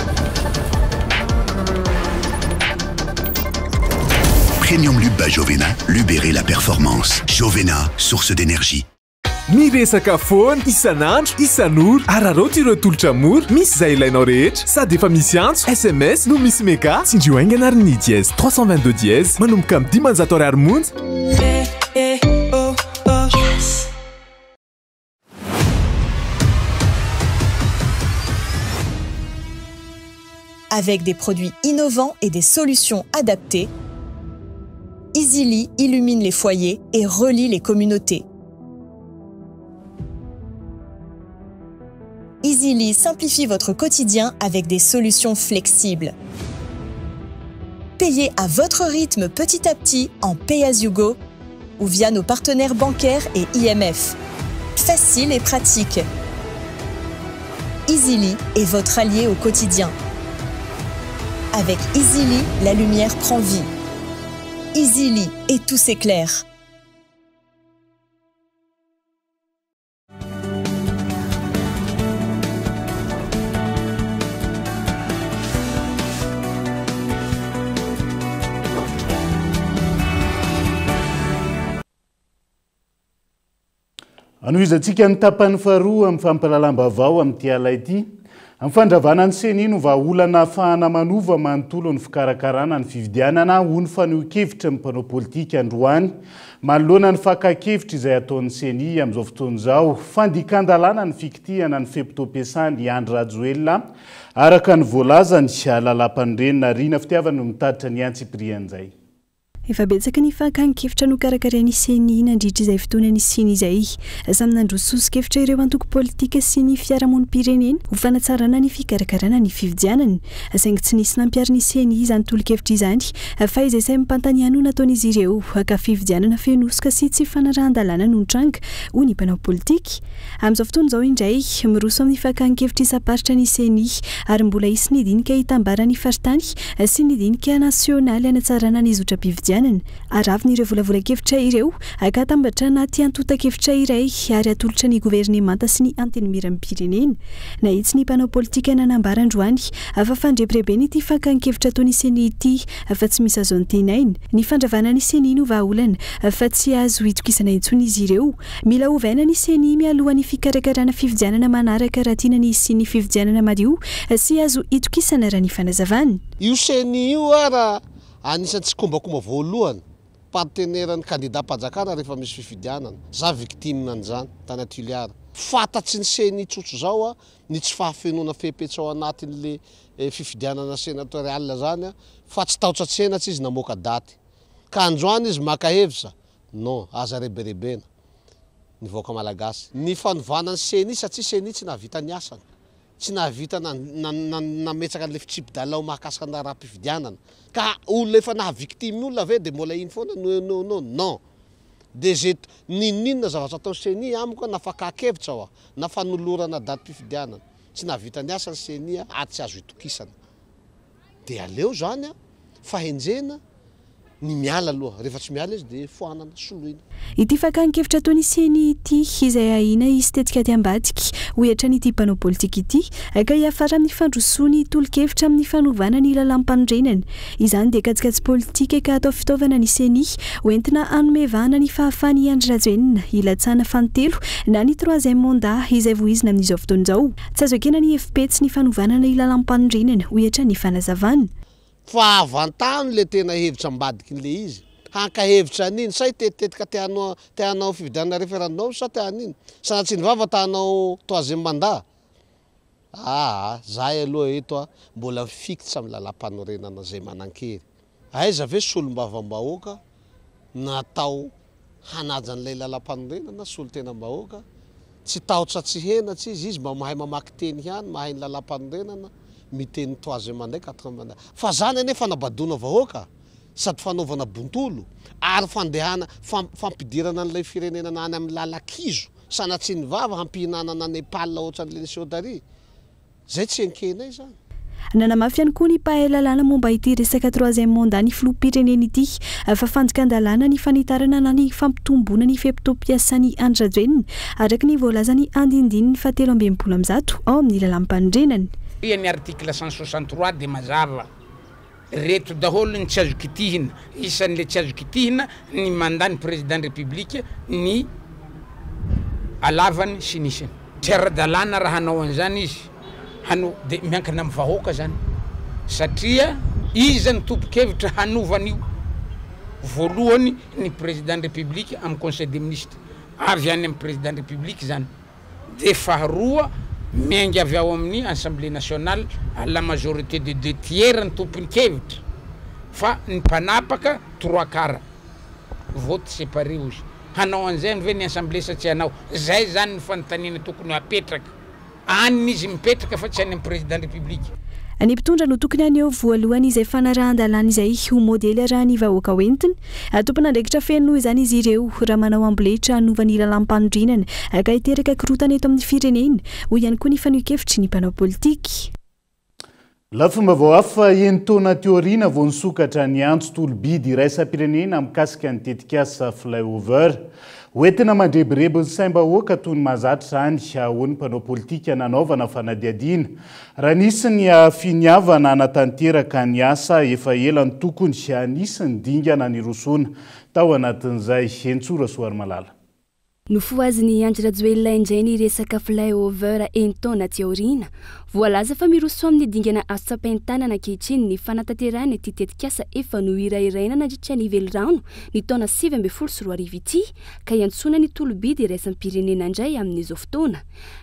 Premium Lube by Jovena, libérez la performance. Jovena, source d'énergie. Miresaka foana, isan'andro, isan'ora. Araraoty ireo tolotra mora, misy izay ilainao rehetra. Sady efa misy antso, sms, no misy mega. Tsindrio haingana ary ny dièse 322 dièse manomboka amin'ny 500 ariary monja. Avec des produits innovants et des solutions adaptées, Easily illumine les foyers et relie les communautés. Easily simplifie votre quotidien avec des solutions flexibles. Payez à votre rythme petit à petit en Pay as you go ou via nos partenaires bancaires et IMF. Facile et pratique. Easily est votre allié au quotidien. Avec Easily, la lumière prend vie. Easily et tout s'éclaire. Anohizantsika ny tapany faharoa amin'ny fampahalalam-baovao amin'ity alina ity. Amin'ny fandravana ny Ceni no vahaolana ahafahana manova manontolo ny fikarakarana ny fifidianana, hoy ny fanehoan-kevitry ny mpanao politika androany manoloana ny fakan-kevitra izay ataon'ny Ceni amin'izao fotoana izao. Fandikan-dalàna ny fikitihana ny fe-potoam-piasan'i Andry Rajoelina, araka ny voalazany. Lalàmpanorenana Rina Fitiavana no mitatitra ny antsipirian'izay. Efa betsaka ny fakan-kevitra nokarakarain'ny Ceni nandritra izay fotoana nisiany izay. Samy nandroso soso-kevitra ireo antoko politika sy ny fiarahamonim-pirenena ho fanatsarana ny fikarakarana ny fifidianana. Saingy tsy nisy nampiharin'ny Ceni izany tolo-kevitra izany fa izay saim-pantany ihany no nataon'izy ireo ka fifidianana feno hosoka sy tsy fanarahan-dalàna no nitranga, hoy ny mpanao politika. Amin'izao fotoana izao indray, miroso amin'ny fakan-kevitra isam-paritra ny Ceni ary mbola hisy ny dinika hitambaran'ny faritany sy ny dinika nasionaly hanatsarana ny zotram-pifidianana. fifidianana. Aravina ireo volavolan-kevitra ireo ka atambatra anaty antontan-kevitra iray ary atolotra ny governemanta sy ny Antenimierampirenena. Nahitsy ny mpanao politika nanambara androany fa fandrebirebena ity fakan-kevitra ataon'ny Ceni ity fa tsy misy azo antenaina. Ny fandravana ny Ceni no vahaolana fa tsy azo itokisana intsony izy ireo. Mila ovaina ny Ceni mialohan'ny fikarakarana fifidianana manaraka raha tiana ny hisian'ny fifidianana madio sy azo itokisana raha ny fanazavana. Io Ceni io ara anisan'ny tsikombakomba voalohany partenaire ny kandidam-panjakana rehefa misy fifidianana. Za victime an'izany tany Toliara. Fantatry ny Ceni tsotr'izao ny tsy fahafenoana fepetra ao anatin'le fifidianana senatorial zany fa tsy taotsa-tsenatsy izy namoaka daty. Ka androany izy maka hevitra Non, aza rebirebena ny vahoaka malagasy. Ny fanovana ny ceni satria ceni tsy nahavita ny asany. Tsy nahavita nametraka an'ilay fitsipi-dalao mahakasika ny raharaham-pifidianana. Ka olona efa naha victime olona ve dia mbola iny foana no eo no eo? Non. Dia ze n'inon'inona zavatra ataon'ny ceni amiko na fakàn-kevitra hoa, na fanolorana datim-pifidianana. Tsy nahavita ny asany ceni ary tsy azo itokisana. Dia aleo izany fahenjena ny miala aloha, rehefa tsy miala izy dia foanana, soloina. Ity fakan-kevitra ataon'ny Ceni ity, izay ahiana hisy tetikady ambadika, hoy hatrany ity mpanao politika ity, ka hiafara amin'ny fandrosoany tolo-kevitra amin'ny fanovana ny lalàmpanorenana. Izany dia kajikajy politika ka atao fitaovana ny Ceni hoentina hanome vahana ny fahafahan'i Andry Rajoelina hilatsahana fahatelo na ny troisième mandat izay voizina amin'izao fotoana izao. Tsy azo ekena ny hevi-petsy ny fanovana ny lalàmpanorenana, hoy hatrany ny fanazavana. Fa avantano le tena hevitra ambadikin'le izy. Haka hevitra an'iny sa hitetitetika te hanao te hanao fifidianana referendum sa te hanino? Sanatria ny vava ta hanao troisième mandat? Aa zahay aloha eto a mbola mifikitra amin'ny lalampanorenana zay manankery. Aiza ve solombavambahoaka natao hanaja an'ilay lalampanorenana, solontenam-bahoaka, tsy tahotra tsy henatra izy, izy mba mahay mamaky teny ihany, mahay ny lalampanorenana, miteny troisième mandat, quatrième mandat. Fa zany anie fanabadoana vahoaka, sady fanaovana bontolo, ary fandehana, fampidirana an'ilay firenenana any amin'ny lalan-kizo, sanatria ny vava hampihinanana Nepal ohatran'ilay niseho tary. Zay tsy enkenay zany. Nanamafy ihany koa ny mpahay lalàna momba ity resaka troisième mandat ny filoham-pirenena ity fa fandikan-dalàna ny fanitarana na ny fampitomboana ny fe-potoam-piasan'i Andry Rajoelina araka ny voalazan'ny andinindininy fahatelo amby 160 ao amin'ny lalàm-panorenana. Ny article 163 dia mazava. Reto daholo ny tsy azo kitihina, isan'le tsy azo kitihina ny mandat ny président république, ny alavany sy ny isany. Tsy ara-dalàna raha hanao an'izany izy, hano de miankina amin'ny vahoaka zany satria iza no tompon-kevitra hanova an'io? Voalohany ny président république amin'ny conseil des ministres, avy any amin'ny président république zany. Dia faharoa, miainga avy ao amin'ny Assemblée nationale à la majorité de deux tiers ny tompon-kevitra fa ny mpanapaka trois quarts, vote séparé hozy. Hanao an'izay ve ny Assemblée sa tsy hanao? Izay izany ny fanontaniana tokony hapetraka. Any izy mipetraka fa tsy any amin'ny président République. Ny mpitondra no tokony haneho voalohany izay fanarahan-dalàna izay ho modely arahan'ny vahoaka hoentiny. Tompon'andraikitra feno noho izany izy ireo raha manao amboletra hanova ny lalàm-panorenana ka hiteraka korontana eto amin'ny firenena, hoy ihany koa ny fanehoan-kevitry ny mpanao politika. Lafim-baovao hafa, enin-taona teo aoriana vao nisokatra ny antso tolo-bidy iraisam-pirenena mikasika ny tetikasa Flyover. Hoentina mandrebireby ny saim-bahoaka toy ny mahazatra izany, hoy ny mpanao politika nanaovana fanadihadiana. Raha nisy ny finiavana hanatanteraka ny asa efa ela no tokony nisy ny dingana nirosoana tao anatin'izay. Henintsoa Rasoarimalala. Nofohazin'i Andry Rajoelina indray ny resaka Flyover enin-taona aty aoriana. Voalaza fa miroso amin'ny dingana azo tsapain-tanana ankehitriny ny fanatanterahana ity tetikasa efa nohirahiraina nandritra ny velirano ny taona 2019 ity ka iantsoana ny tolo-bidy iraisam-pirenena indray amin'izao fotoana.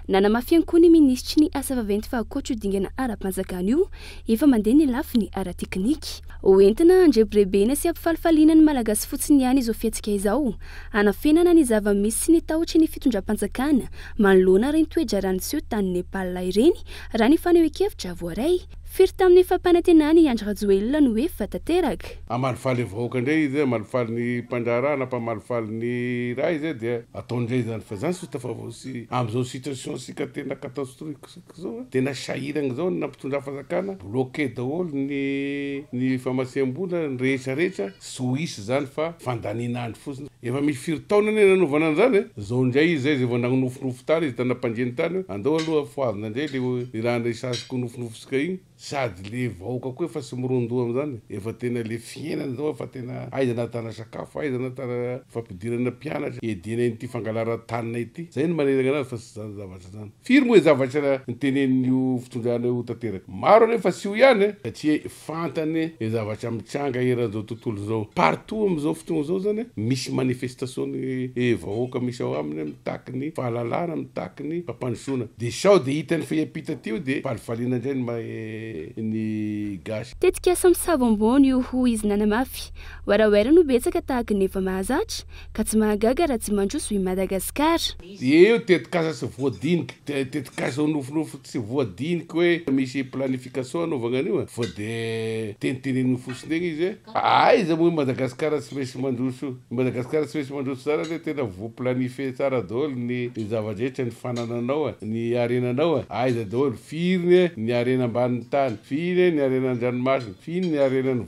Nanamafy ihany koa ny minisitry ny Asa vaventy fa ankoatra io dingana ara-panjakana io, efa mandeha ny lafiny ara-teknika. Hoentina handrebirebena sy hampifalifaliana ny Malagasy fotsiny ihany izao fihetsika izao, hanafenana ny zava-misy sy ny. ny tahotry ny fitondram-panjakana manoloana ireny toe-draharaha niseho tany Nepal ireny, raha ny fanehoan-kevitra voaray. Firy tamin'ny fampanantenany i Andry Rajoelina no efa tanteraka? Hamalifaly ny vahoaka indray izy, hamalifaly ny mpandraharaha na mpamalifaly ny raha izy dia ataony indray izany fa izany sy tafavoaka sy amin'izao situation sika tena catastrophique zao tena sahiragna zao ny nampitondra fanjakana bloqué daholo ny ny famasiam-bola ny rehetra rehetra Tsy ho hisy izany fa fandaniana andro fotsiny. Efa misy firy taona anie nanaovana an'izany e! Zao indray izy zay zay vao nagnofinofy tany izy tany nampandriany tany hoe andao aloha fohazina indray le le raha niresahasiko nofinofisika igny. Sady le vahoaka koa efa tsy miron-doha am'zany e! Efa tena le fiainana zao efa tena aiza nahatana sakafo, aiza nahatana fampidirana mpianatra, iadiana in'ity fangalaran-taninay ity. Zay no manerana anazy fa tsy zany zavatra zany. Firy moa zavatra nitenenin'io fitondrana io ho tanteraka? Maro anefa tsy io ihany e! Satria fantany ny zavatra mitranga eran'izao tontolo izao. Partout amin'izao fotoana izao zany misy manifestation ny vahoaka misy ao aminy mitaky ny fahalalana, mitaky ny fampandrosoana. Dia sao dia hitany fa hiampita aty io dia falifaliana indray ny ny gasy. Tetikasa misavo ambony io hoy izy nanamafy. Werawera no betsaka tahaka ny efa mahazatra ka tsy mahagaga raha tsy mandroso i Madagasikara. Dia eo tetikasa tsy voadinika, tetikasa nofinofy tsy voadinika hoe misy planification anaovagna an'io e, fa de teniteneniny fotsiny egny izy hoe aiza moa i Madagasikara tsy maintsy mandroso, i Madagasikara tsy maintsy mandroso tsara anie tena voa-planifier tsara daholo ny zava-drehetra, ny fanananao e, ny harenanao e, aiza daholo, firy anie ny harena ambanin'ny tany, firy ny harena an-dranomasina, firy ny harenan'ny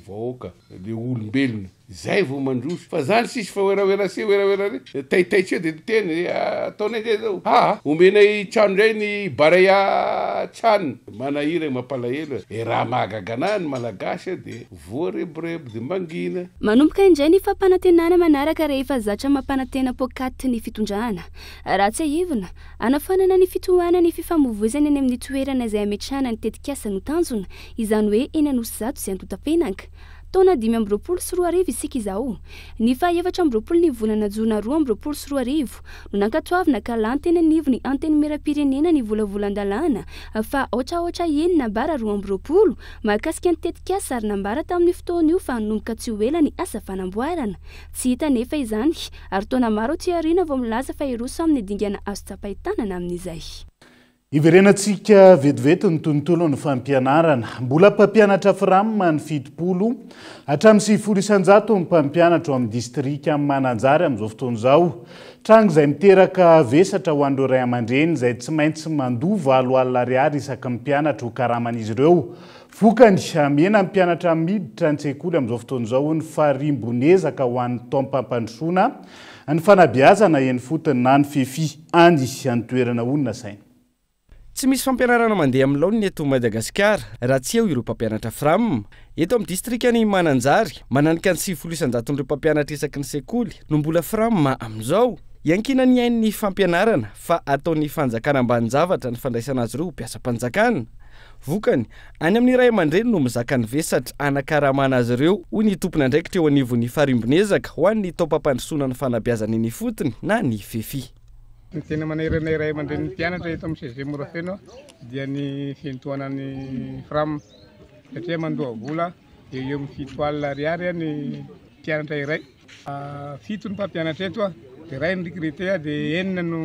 vahoaka, le olombelona. Zay vao mandroso fa zany sisy fa werawera sy werawera re taitaitra eo de miteny hoe ataonay ndray zao aa omenay trano ndray ny Barea chan manahiragna mampalahelo e raha mahagaga anah ny malagasy de voarebireby de mangina. Manomboka indray ny fampanantenana manaraka rehefa zatra mampanantena poakaty ny fitondrana. Raha tsiahivina, hanafoanana ny fitohanan'ny fifamoivoizana eny amin'ny toerana izay hametrahana ny tetikasa no tanjona, izany hoe eny Anosizato sy Antotapenaka. Taona 2025 isika izao. Ny faha 24 ny volana jona 2022 no nankatoavina ka lany teny anivon'ny Antenimierampirenena ny volavolan-dalàna faha aotra aotra enina bara 22 mahakasika ny tetikasa ary nambara tamin'io fotoana io fa hanomboka tsy ho ela ny asa fanamboarana. Tsy hita anefa izany ary taona maro aty aoriana vao milaza fa hiroso amin'ny dingana azo tsapain-tanana amin'izay. Hiverenantsika vetivety ny tontolon'ny fampianarana. Mbola mpampianatra Fram ny 70 hatramin'ny 90% ny mpampianatra ao amin'ny distrikan'i Mananjary amin'izao fotoana izao. Tranga izay miteraka vesatra ho an'ireo ray aman-dreny izay tsy maintsy mandoa 80 ariary isaky ny mpianatra ho karaman'izy ireo. Vokany, mihena ny mpianatra miditra an-tsekoly amin'izao fotoana izao hoy ny farimbon'ezaka ho an'ny taom-pampandrosoana ny fanabeazana eny ifotony na ny FEFI any an-toerana hoy ny nasaina. Tsy misy fampianarana mandeha amin'ny laoniny eto Madagasikara raha tsy eo ireo mpampianatra Fram. Eto amin'ny distrikan'i Mananjary, mananika ny 90 isan-jaton'ireo mpampianatra isaky ny sekoly no mbola Fram amin'izao. Iankinan'ny ain'ny fampianarana fa ataon'ny fanjakana ambanin-javatra ny fandraisana azy ireo ho mpiasam-panjakana. Vokany, any amin'ny ray aman-dreny no mizaka ny vesatra hanakaramana azy ireo, hoy ny tompon'andraikitra eo anivon'ny Farimbon'ezaka ho an'ny taom-pampandrosoana ny fanabeazana eny ifotony na ny FEFI. Ny tena manahirana ny ray aman-drenin'ny mpianatra eto amin'ny CEG Morafeno dia ny fiantohana ny Fram satria mandoa vola eo eo amin'ny 70 ariary ny mpianatra iray. Fito ny mpampianatra eto, dia iray ny recruté dia enina no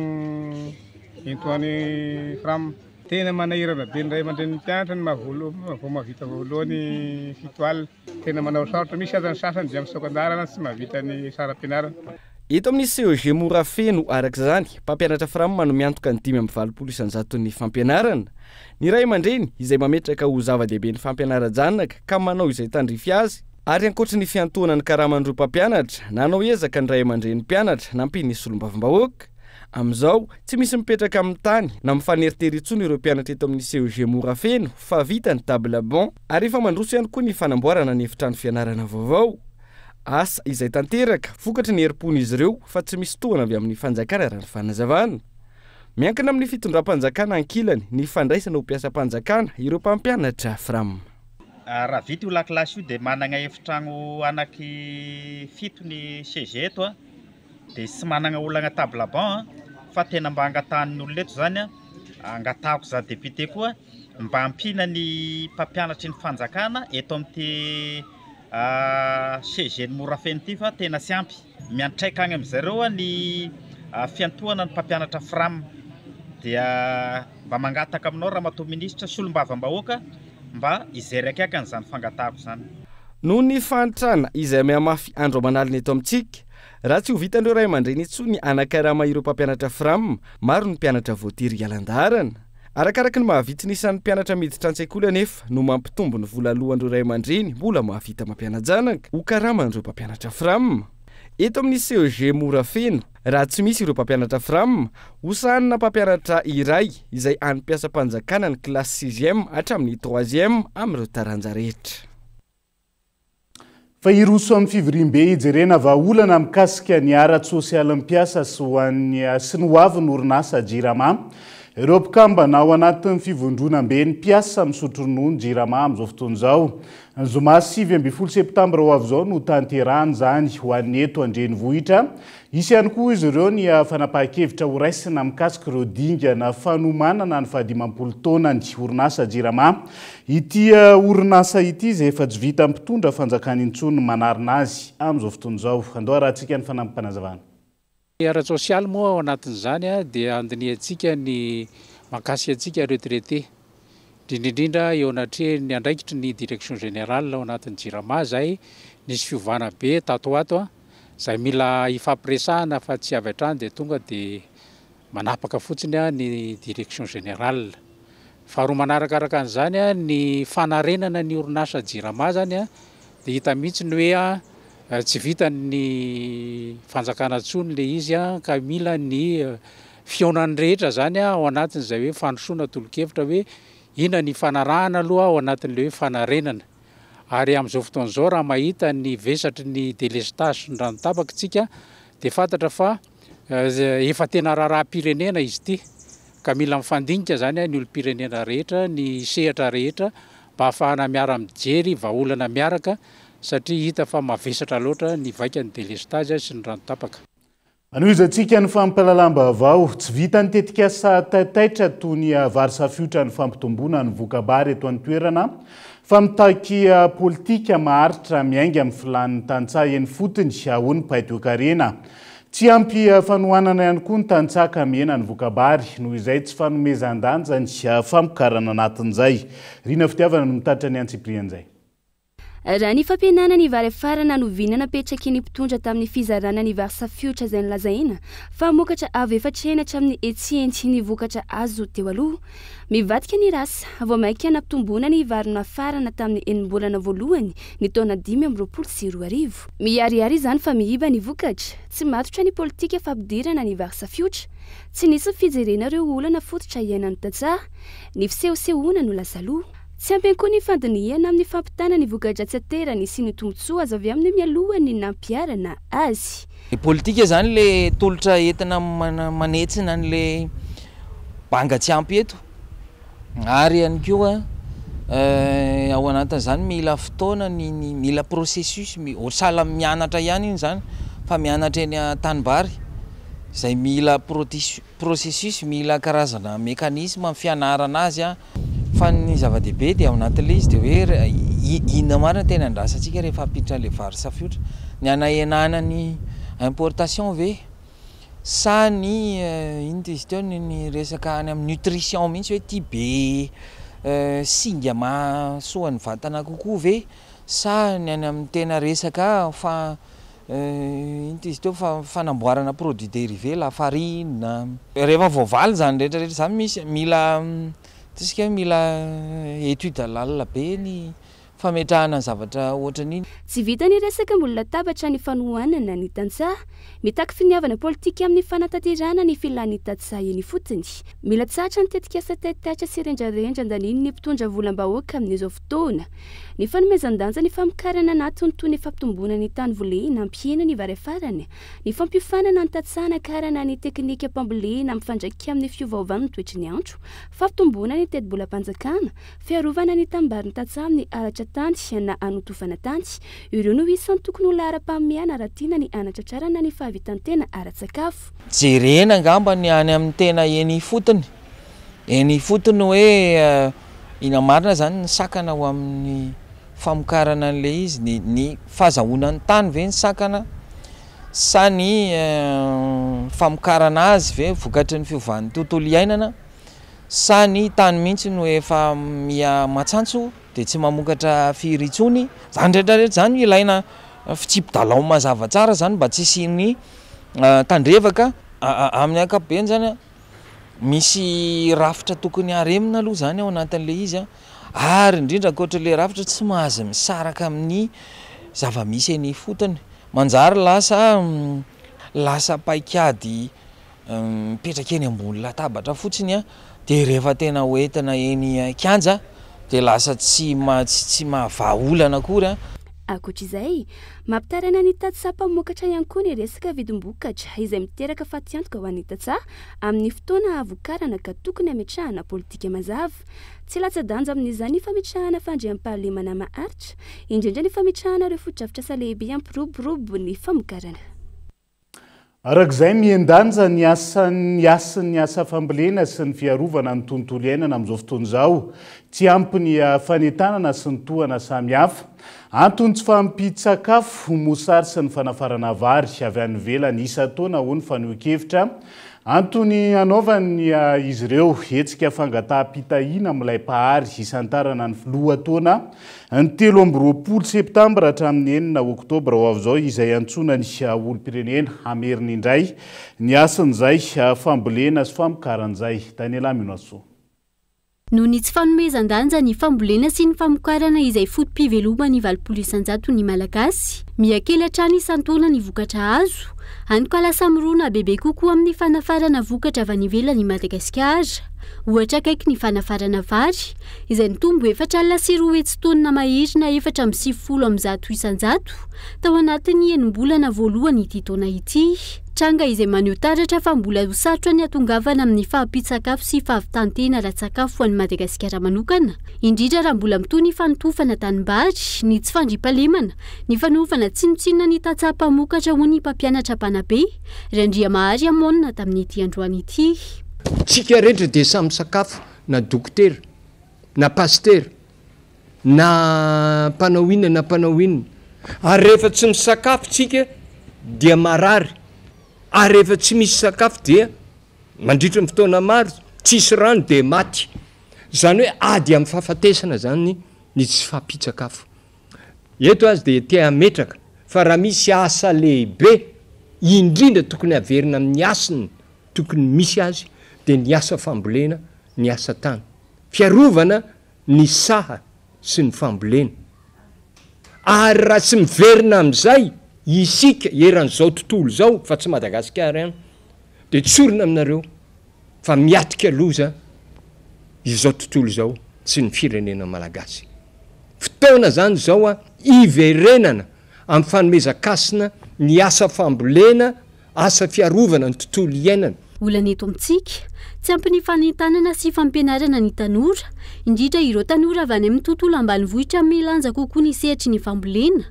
entohan'ny Fram. Tena manahirana be ny ray aman-drenin'ny mpianatra ny maha vao mahavita voalohany 70. Tena manao sarotra, misy aza ny sasany dia misaoka an-dalana tsy mahavita ny saram-pianarana. Eto amin'ny CEG Morafeno araka izany, mpampianatra Fram no miantoka ny 85 isan-jaton'ny fampianarana. Ny ray aman-dreny izay mametraka ho zava-dehibe ny fampianara-janaka ka manao izay tandrify azy, ary ankoatry ny fiantohana ny karaman'ireo mpampianatra, nanao ezaka ny ray aman-drenin'ny mpianatra nampian'ny solombavambahoaka. Amin'izao, tsy misy mipetraka amin'ny tany na mifaneritery intsony ireo mpianatra eto amin'ny CEG Morafeno fa vita ny table banc ary efa mandroso ihany koa ny fanamboarana ny efitrano fianarana vaovao. Asa izay tanteraka vokatry ny herim-pon'izy ireo fa tsy misy tohana avy amin'ny fanjakana raha ny fanazavana. Miankina amin'ny fitondram-panjakana ankilany ny fandraisana ho mpiasam-panjakana ireo mpampianatra Fram. Raha vita io lakilasy io dia managna efitragno anaky fito ny CEG eto. Dia tsy managna olagna table banc fa tena mba angatahan'ny olona eto zany an, angatahako za député koa mba ampiana ny mpampianatry ny fanjakana eto amin'ity. CG ny Morafeno ity fa tena tsy ampy. Miantraika agny amin'izareo ny fiantohana ny mpampianatra Fram. Dia mba mangataka aminao Ramatoa Minisitra Solombavambahoaka mba hijery akaiky an'izany fangatahako izany. Noho ny fahantrana izay mihamafy andro aman'alina eto amintsika, raha tsy ho vitan'ireo ray aman-dreny intsony ny hanakarama ireo mpampianatra Fram, maro ny mpianatra voatery hiala an-daharana. Arakaraky ny mahavitsy ny isan'ny mpianatra miditra an-tsekoly anefa no mampitombo ny vola aloan'ireo ray aman-dreny mbola mahavita mampiana-janaka ho karaman'ireo mpampianatra Fram. Eto amin'ny CEG Morafeno, raha tsy misy ireo mpampianatra Fram, hosahanina mpampianatra iray izay an'ny mpiasam-panjakana ny kilasy sixième hatramin'ny troisième amin'ireo taranja rehetra. Fa hiroso amin'ny fivoriambe hijerena vahaolana mikasika ny ara-tsosialin'ny mpiasa sy ho an'ny sy ny hoavin'ny orinasa Jirama. Ireo mpikambana ao anatin'ny fivondronamben'ny mpiasa misotro ronono Jirama amin'izao fotoana izao. Ny zoma 19 septambra ho avy izao no hotanterahana izany ho an'ny eto an-drenivohitra. Hisy ihany koa izy ireo ny fanapahan-kevitra horaisina mikasika ireo dingana fanomanana ny fahadimampolo taonan'ny orinasa Jirama. Ity orinasa ity izay efa tsy vitan'ny mpitondra fanjakana intsony ny manarina azy amin'izao fotoana izao. Andao harahantsika ny fanampim-panazavana. Ny ara-tsosialy moa ao anatin'izany dia andinihantsika ny mahakasika antsika retraité, indrindra indrindra eo anatrehan'ny andraikitry ny direction générale ao anatin'ny Jirama izay nisy fiovana be tato ho ato izay mila ifampiresahana fa tsy avy hatrany dia tonga dia manapaka fotsiny ny direction générale. Faharoa manarakaraka an'izany ny fanarenana ny orinasa Jirama izany dia hita mihitsy ny hoe tsy vitan'ny fanjakana intsony ilay izy ka mila ny fihaonan'ny rehetra izany ao anatin'izay hoe fandrosoana tolo-kevitra hoe inona ny ifanarahana aloha ao anatin'ilay hoe fanarenana. Ary amin'izao fotoana izao raha mahita ny vesatry ny délestage sy ny rano tapaka isika dia fantatra fa efa tena raharaham-pirenena izy ity ka mila mifandinika izany ny olom-pirenena rehetra, ny sehatra rehetra mba hahafahana miara-mijery vahaolana miaraka satria hita fa mavesatra loatra ny vaikan'ny délestage sy ny rano tapaka. Anohizantsika ny fampahalalam-baovao. Tsy vitan'ny tetikasa taitaitra toy ny vary safiotra ny fampitomboana ny voka-bary eto an-toerana fa mitaky politika maharitra miainga amin'ny filàn'ny tantsaha eny fotony, hoy ny mpahay toekarena. Tsy ampy fanohanana ihany koa ny tantsaha ka mihena ny voka-bary noho izay tsy fanomezan-danja ny famokarana anatin'izay. Rina Fitiavana no mitatitra ny antsipirian'izay. Raha ny fampihenana ny vary afarana no vina napetraky ny mpitondra tamin'ny fizarana ny vary safiotra izay nolazaina fa hamokatra avo efatra heny hatramin'ny etsy ny vokatra azo teo aloha. Mivadika ny rasa, vao mainka nampitomboana ny vary nafarana tamin'ny enim-bolana voalohany ny taona 2025. Miharihary izany fa miiba ny vokatra, tsy matotra ny politika fampidirana ny vary safiotra, tsy nisy ny fijerena ireo olana fototra iainan'ny tantsaha, ny fisehosehoana no lasa aloha. Tsy ampy ihany koa ny fandinihana amin'ny fampitana ny voka-dratsy aterany sy ny tombontsoa azo avy aminy mialohan'ny nampiharana azy. Ny politika izany le tolotra entina manetsina an'le banga tsy ampy eto ary ihany koa ao anatin'izany mila fotoana ny mila processus, sahala amin'ny mianatra ihany iny izany fa mianatra eny an-tanimbary izay mila processus, mila karazana mécanisme amin'ny fianarana azy. Fa ny zava-dehibe dia ao anatin'ilay izy dia hoe inona marina no tena andrasantsika rehefa hampiditra an'ilay vary safiotra? Ny hanahenana ny importation ve sa ny inona izy teo ny resaka any amin'ny nutrition mihitsy hoe ity be singa mahasoa ny vatana kokoa ve sa ny any amin'ny tena resaka fa Inona izy teo fa fanamboarana produits dérivés, lafarine. Rehefa voavaly izany rehetra rehetra izany misy mila tsisy hoe mila étude lalina be ny fametrahana ny zavatra ohatran'iny. Tsy vita ny resaka ambony latabatra ny fanohanana ny tantsaha. Mitaky finiavana politika amin'ny fanatanterahana ny filan'ny tantsaha eny ifotony. Mila tsahatra ny tetikasa taitaitra sy rendrarendra andanian'ny mpitondra volam-bahoaka amin'izao fotoana. Ny fanomezan-danja ny famokarana anatiny toy ny fampitomboana ny tany volena hampihena ny vary afarany, ny fampiofanana ny tantsaha hanakarana ny teknikam-pambolena mifandraika amin'ny fiovaovan'ny toetry ny andro, fampitomboana ny tetibolam-panjakana, fiarovana ny tanimbarin'ny tantsaha amin'ny halatra tany na hanotofana tany. Ireo no isan'ny tokony ho laharam-pahamehana raha tiana ny hanatratrarana ny fahavitan-tena ara-tsakafo. Jerena angamba ny any amin'ny tena eny ifotony, eny ifotony hoe inona marina izany ny sakana ho amin'ny famokarana an'ilay izy, ny ny fahazahoana ny tany ve ny sakana sa ny famokarana azy ve vokatry ny fiovan'ny tontolo iainana sa ny tany mihitsy no efa miha matsantso dia tsy mamokatra firy intsony. Izany rehetra rehetra izany ilaina fitsipi-dalao mazava tsara izany mba tsy hisian'ny tandrevaka. Amin'ny ankapobeny izany misy rafitra tokony haremina aloha izany ao anatin'ilay izy ary indrindra ankoatr'ilay rafitra tsy mahazo misaraka amin'ny zava-misy eny ifotony. Manjary lasa lasa paikady mipetraka eny ambony latabatra fotsiny dia rehefa tena hoentina eny an-kianja dia lasa tsy tsy mahavaha olana akory. Ankoatra izay, mampitaraina ny tantsaha mpamokatra ihany koa ny resaka vidim-bokatra izay miteraka fatiantoka ho an'ny tantsaha amin'ny fotoana hahavokarana ka tokony hametrahana politika mazava. Tsy latsa-danja amin'izany ny fametrahana fandriampahalemana maharitra, indrindra ny fametrahana ireo fotodrafitrasa lehibe hampiroborobo ny famokarana. Araka izay, mihen-danja ny asan'ny hasin'ny asa fambolena sy ny fiarovana ny tontolo iainana amin'izao fotoana izao. Tsy ampy ny fanentanana sy ny tohana samihafa. Antony tsy fahampian-tsakafo, mosary sy ny fanafarana vary avy any ivelany isan-taona hoy ny fanehoan-kevitra. Antony hanaovan'ny izy ireo hetsika fangataham-pitahiana amin'ilay Mpahary hisantarana ny filohataona Ny 23 septambra hatramin'ny 6 oktobra ho avy izao izay iantsoana ny olom-pirenena hamerina indray ny hasin'izay fambolena sy famokaran'izay. Daniela Minoasoa. Noho ny tsy fanomezan-danja ny fambolena sy ny famokarana izay foto-piveloman'ny 80% ny Malagasy, mihakely hatrany isan-taona ny vokatra azo, hany ka lasa mirona bebe kokoa amin'ny fanafarana vokatra avy any ivelany i Madagasikara. Ohatra akaiky ny fanafarana vary, izay nitombo 204 taonina mahery na 194% tao anatin'ny enim-bolana voalohany ity taona ity. Tranga izay maneho taratra fa mbola ho sarotra ny hatongavana amin'ny fahampian-tsakafo sy fahavitan-tena ara-tsakafo ho an'i Madagasikara manokana, indrindra raha mbola mitohy ny fanotofana tanimbary, ny tsy fandriampahalemana, ny fanaovana tsinontsinona ny tantsaha mpamokatra hoy ny mpampianatra mpanabe, Randriamahary Amon tamin'ity androany ity. Tsika rehetra dia samy misakafo na dokotera, na pasitera, na mpanao inona na mpanao inona. Ary rehefa tsy misakafo tsika dia marary, ary rehefa tsy misy sakafo dia mandritra ny fotoana maro tsisy rano dia maty. Izany hoe ady amin'ny fahafatesana izany ny tsy fahampian-tsakafo. Eto azy dia te hametraka fa raha misy asa lehibe indrindra tokony haverina amin'ny hasiny tokony misy azy dia ny asa fambolena, ny asa tany. Fiarovana ny saha sy ny fambolena. Ary raha tsy miverina amin'izay isika eran'izao tontolo izao fa tsy Madagasikara ihany dia tsorina aminareo fa miatrika loza izao tontolo izao sy ny firenena malagasy. Fotoana izany izao hiverenana amin'ny fanomezan-kasina ny asa fambolena Asa fiarovana ny tontolo iainana. Olana eto amintsika, tsy ampy ny fanentanana sy fampianarana ny tanora, indrindra ireo tanora avy any amin'ny tontolo ambanivohitra milanja kokoa ny sehatry ny fambolena.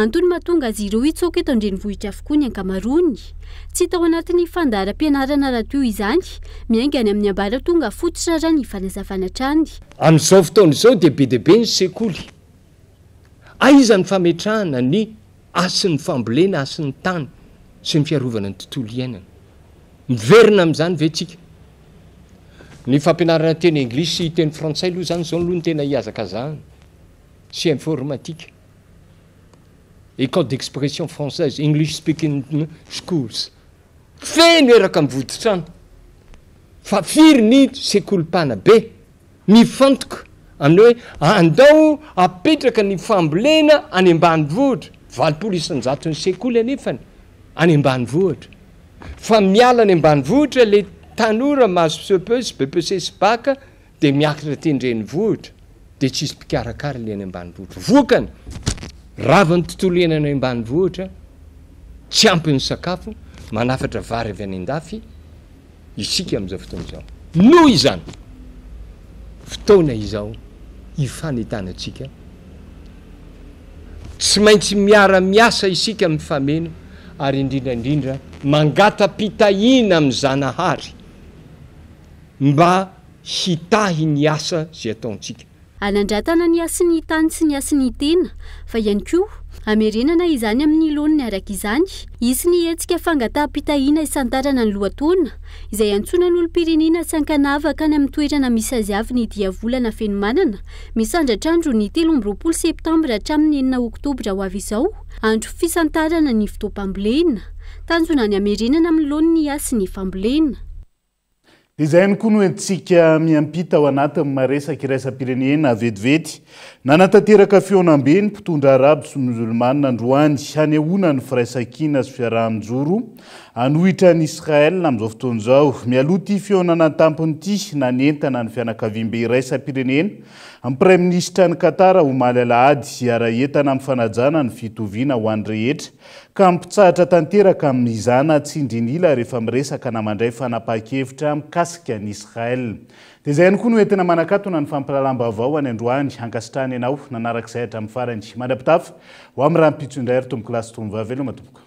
Antony mahatonga azy ireo hitsoaka eto an-drenivohitra avokoa ny ankamaroany. Tsy hita ao anatin'ny fandaharam-pianarana rahateo izany, miainga any amin'ny ambaratonga fototra raha ny fanazavana hatrany. Amin'izao fotoana izao dia be dia be ny sekoly. Aiza ny fametrahana ny hasin'ny fambolena, hasin'ny tany sy ny fiarovana ny tontolo iainana? Miverina amin'izany ve tsika? Ny fampianarana teny anglisy sy teny frantsay aloha izany izao aloha no tena ihazakazahana sy informatique. École d'expression française, English speaking schools. Feno eraka ny voditrano. Fa firy ny sekoly mpanabe Mifantoka amin'ny hoe andao apetraka ny fambolena any ambanivohitra, 80 isan-jaton'ny sekoly anefany any ambanivohitra. Fa miala any ambanivohitra ilay tanora mahazo cepe sy bepc sy bac dia miakatra aty an-drenivohitra dia tsisy mpikarakara ilay any ambanivohitra. Vokany, rava ny tontolo iainana any ambanivohitra, tsy ampy ny sakafo, manafatra vary avy any an-dafy, isika amin'izao fotoana izao. Noho izany, fotoana izao hifanentanantsika. Tsy maintsy miara-miasa isika mifameno ary indrindra indrindra mangata-pitahiana amin'i Zanahary mba hitahy ny asa izay ataontsika. Hanandratana ny hasin'ny tany sy ny hasin'ny tena, fa ihany koa hamerenana izany amin'ny laoniny araka izany. Hisy ny hetsika fangataham-pitahiana hisantarana ny lohataona, izay iantsoana ny olom-pirenena tsy ankanavaka any amin'ny toerana misy azy avy ny diavolana fenomanana, misandratr'andro ny 23 septambra hatramin'ny 6 oktobra ho avy izao, andro fisantarana ny fotoam-pambolena. Tanjona ny hamerenana amin'ny laoniny ny hasin'ny fambolena. Dia izay ihany koa no entintsika miampita ao anatin'ny maresaka iraisam-pirenena vetivety. Nanatanteraka fihaonambe ny mpitondra arabo sy musulmana androany hanehoana ny firaisankina sy fiaraha-mijoro hanohitra an'i Israël amin'izao fotoana izao. Mialoha ity fihaonana an-tampony ity, nanentana ny fianakaviambe iraisam-pirenena ny Praiminisitra an'i Qatar omaly alahady hiara-hientana amin'ny fanajana ny fitoviana ho an'ny rehetra Ka mpitsahatra tanteraka amin'ny mizana tsindrin'ila rehefa miresaka na mandray fanapahan-kevitra mikasika an'i Israel. Dia izay ihany koa no entina manakatona ny fampahalalam-baovao any androany. Ankasitrahana ianao nanaraka izay hatramin'ny farany. Mandra-pitafa, ho amin'ny rahampitso indray ry tompokolahy sy tomovavy. Veloma tompoko.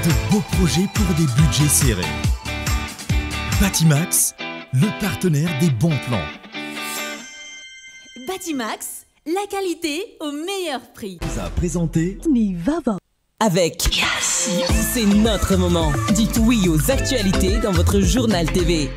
De beaux projets pour des budgets serrés. Batimax, le partenaire des bons plans. Batimax, la qualité au meilleur prix. Vous a présenté Avec Yes. C'est notre moment. Dites oui aux actualités dans votre journal TV.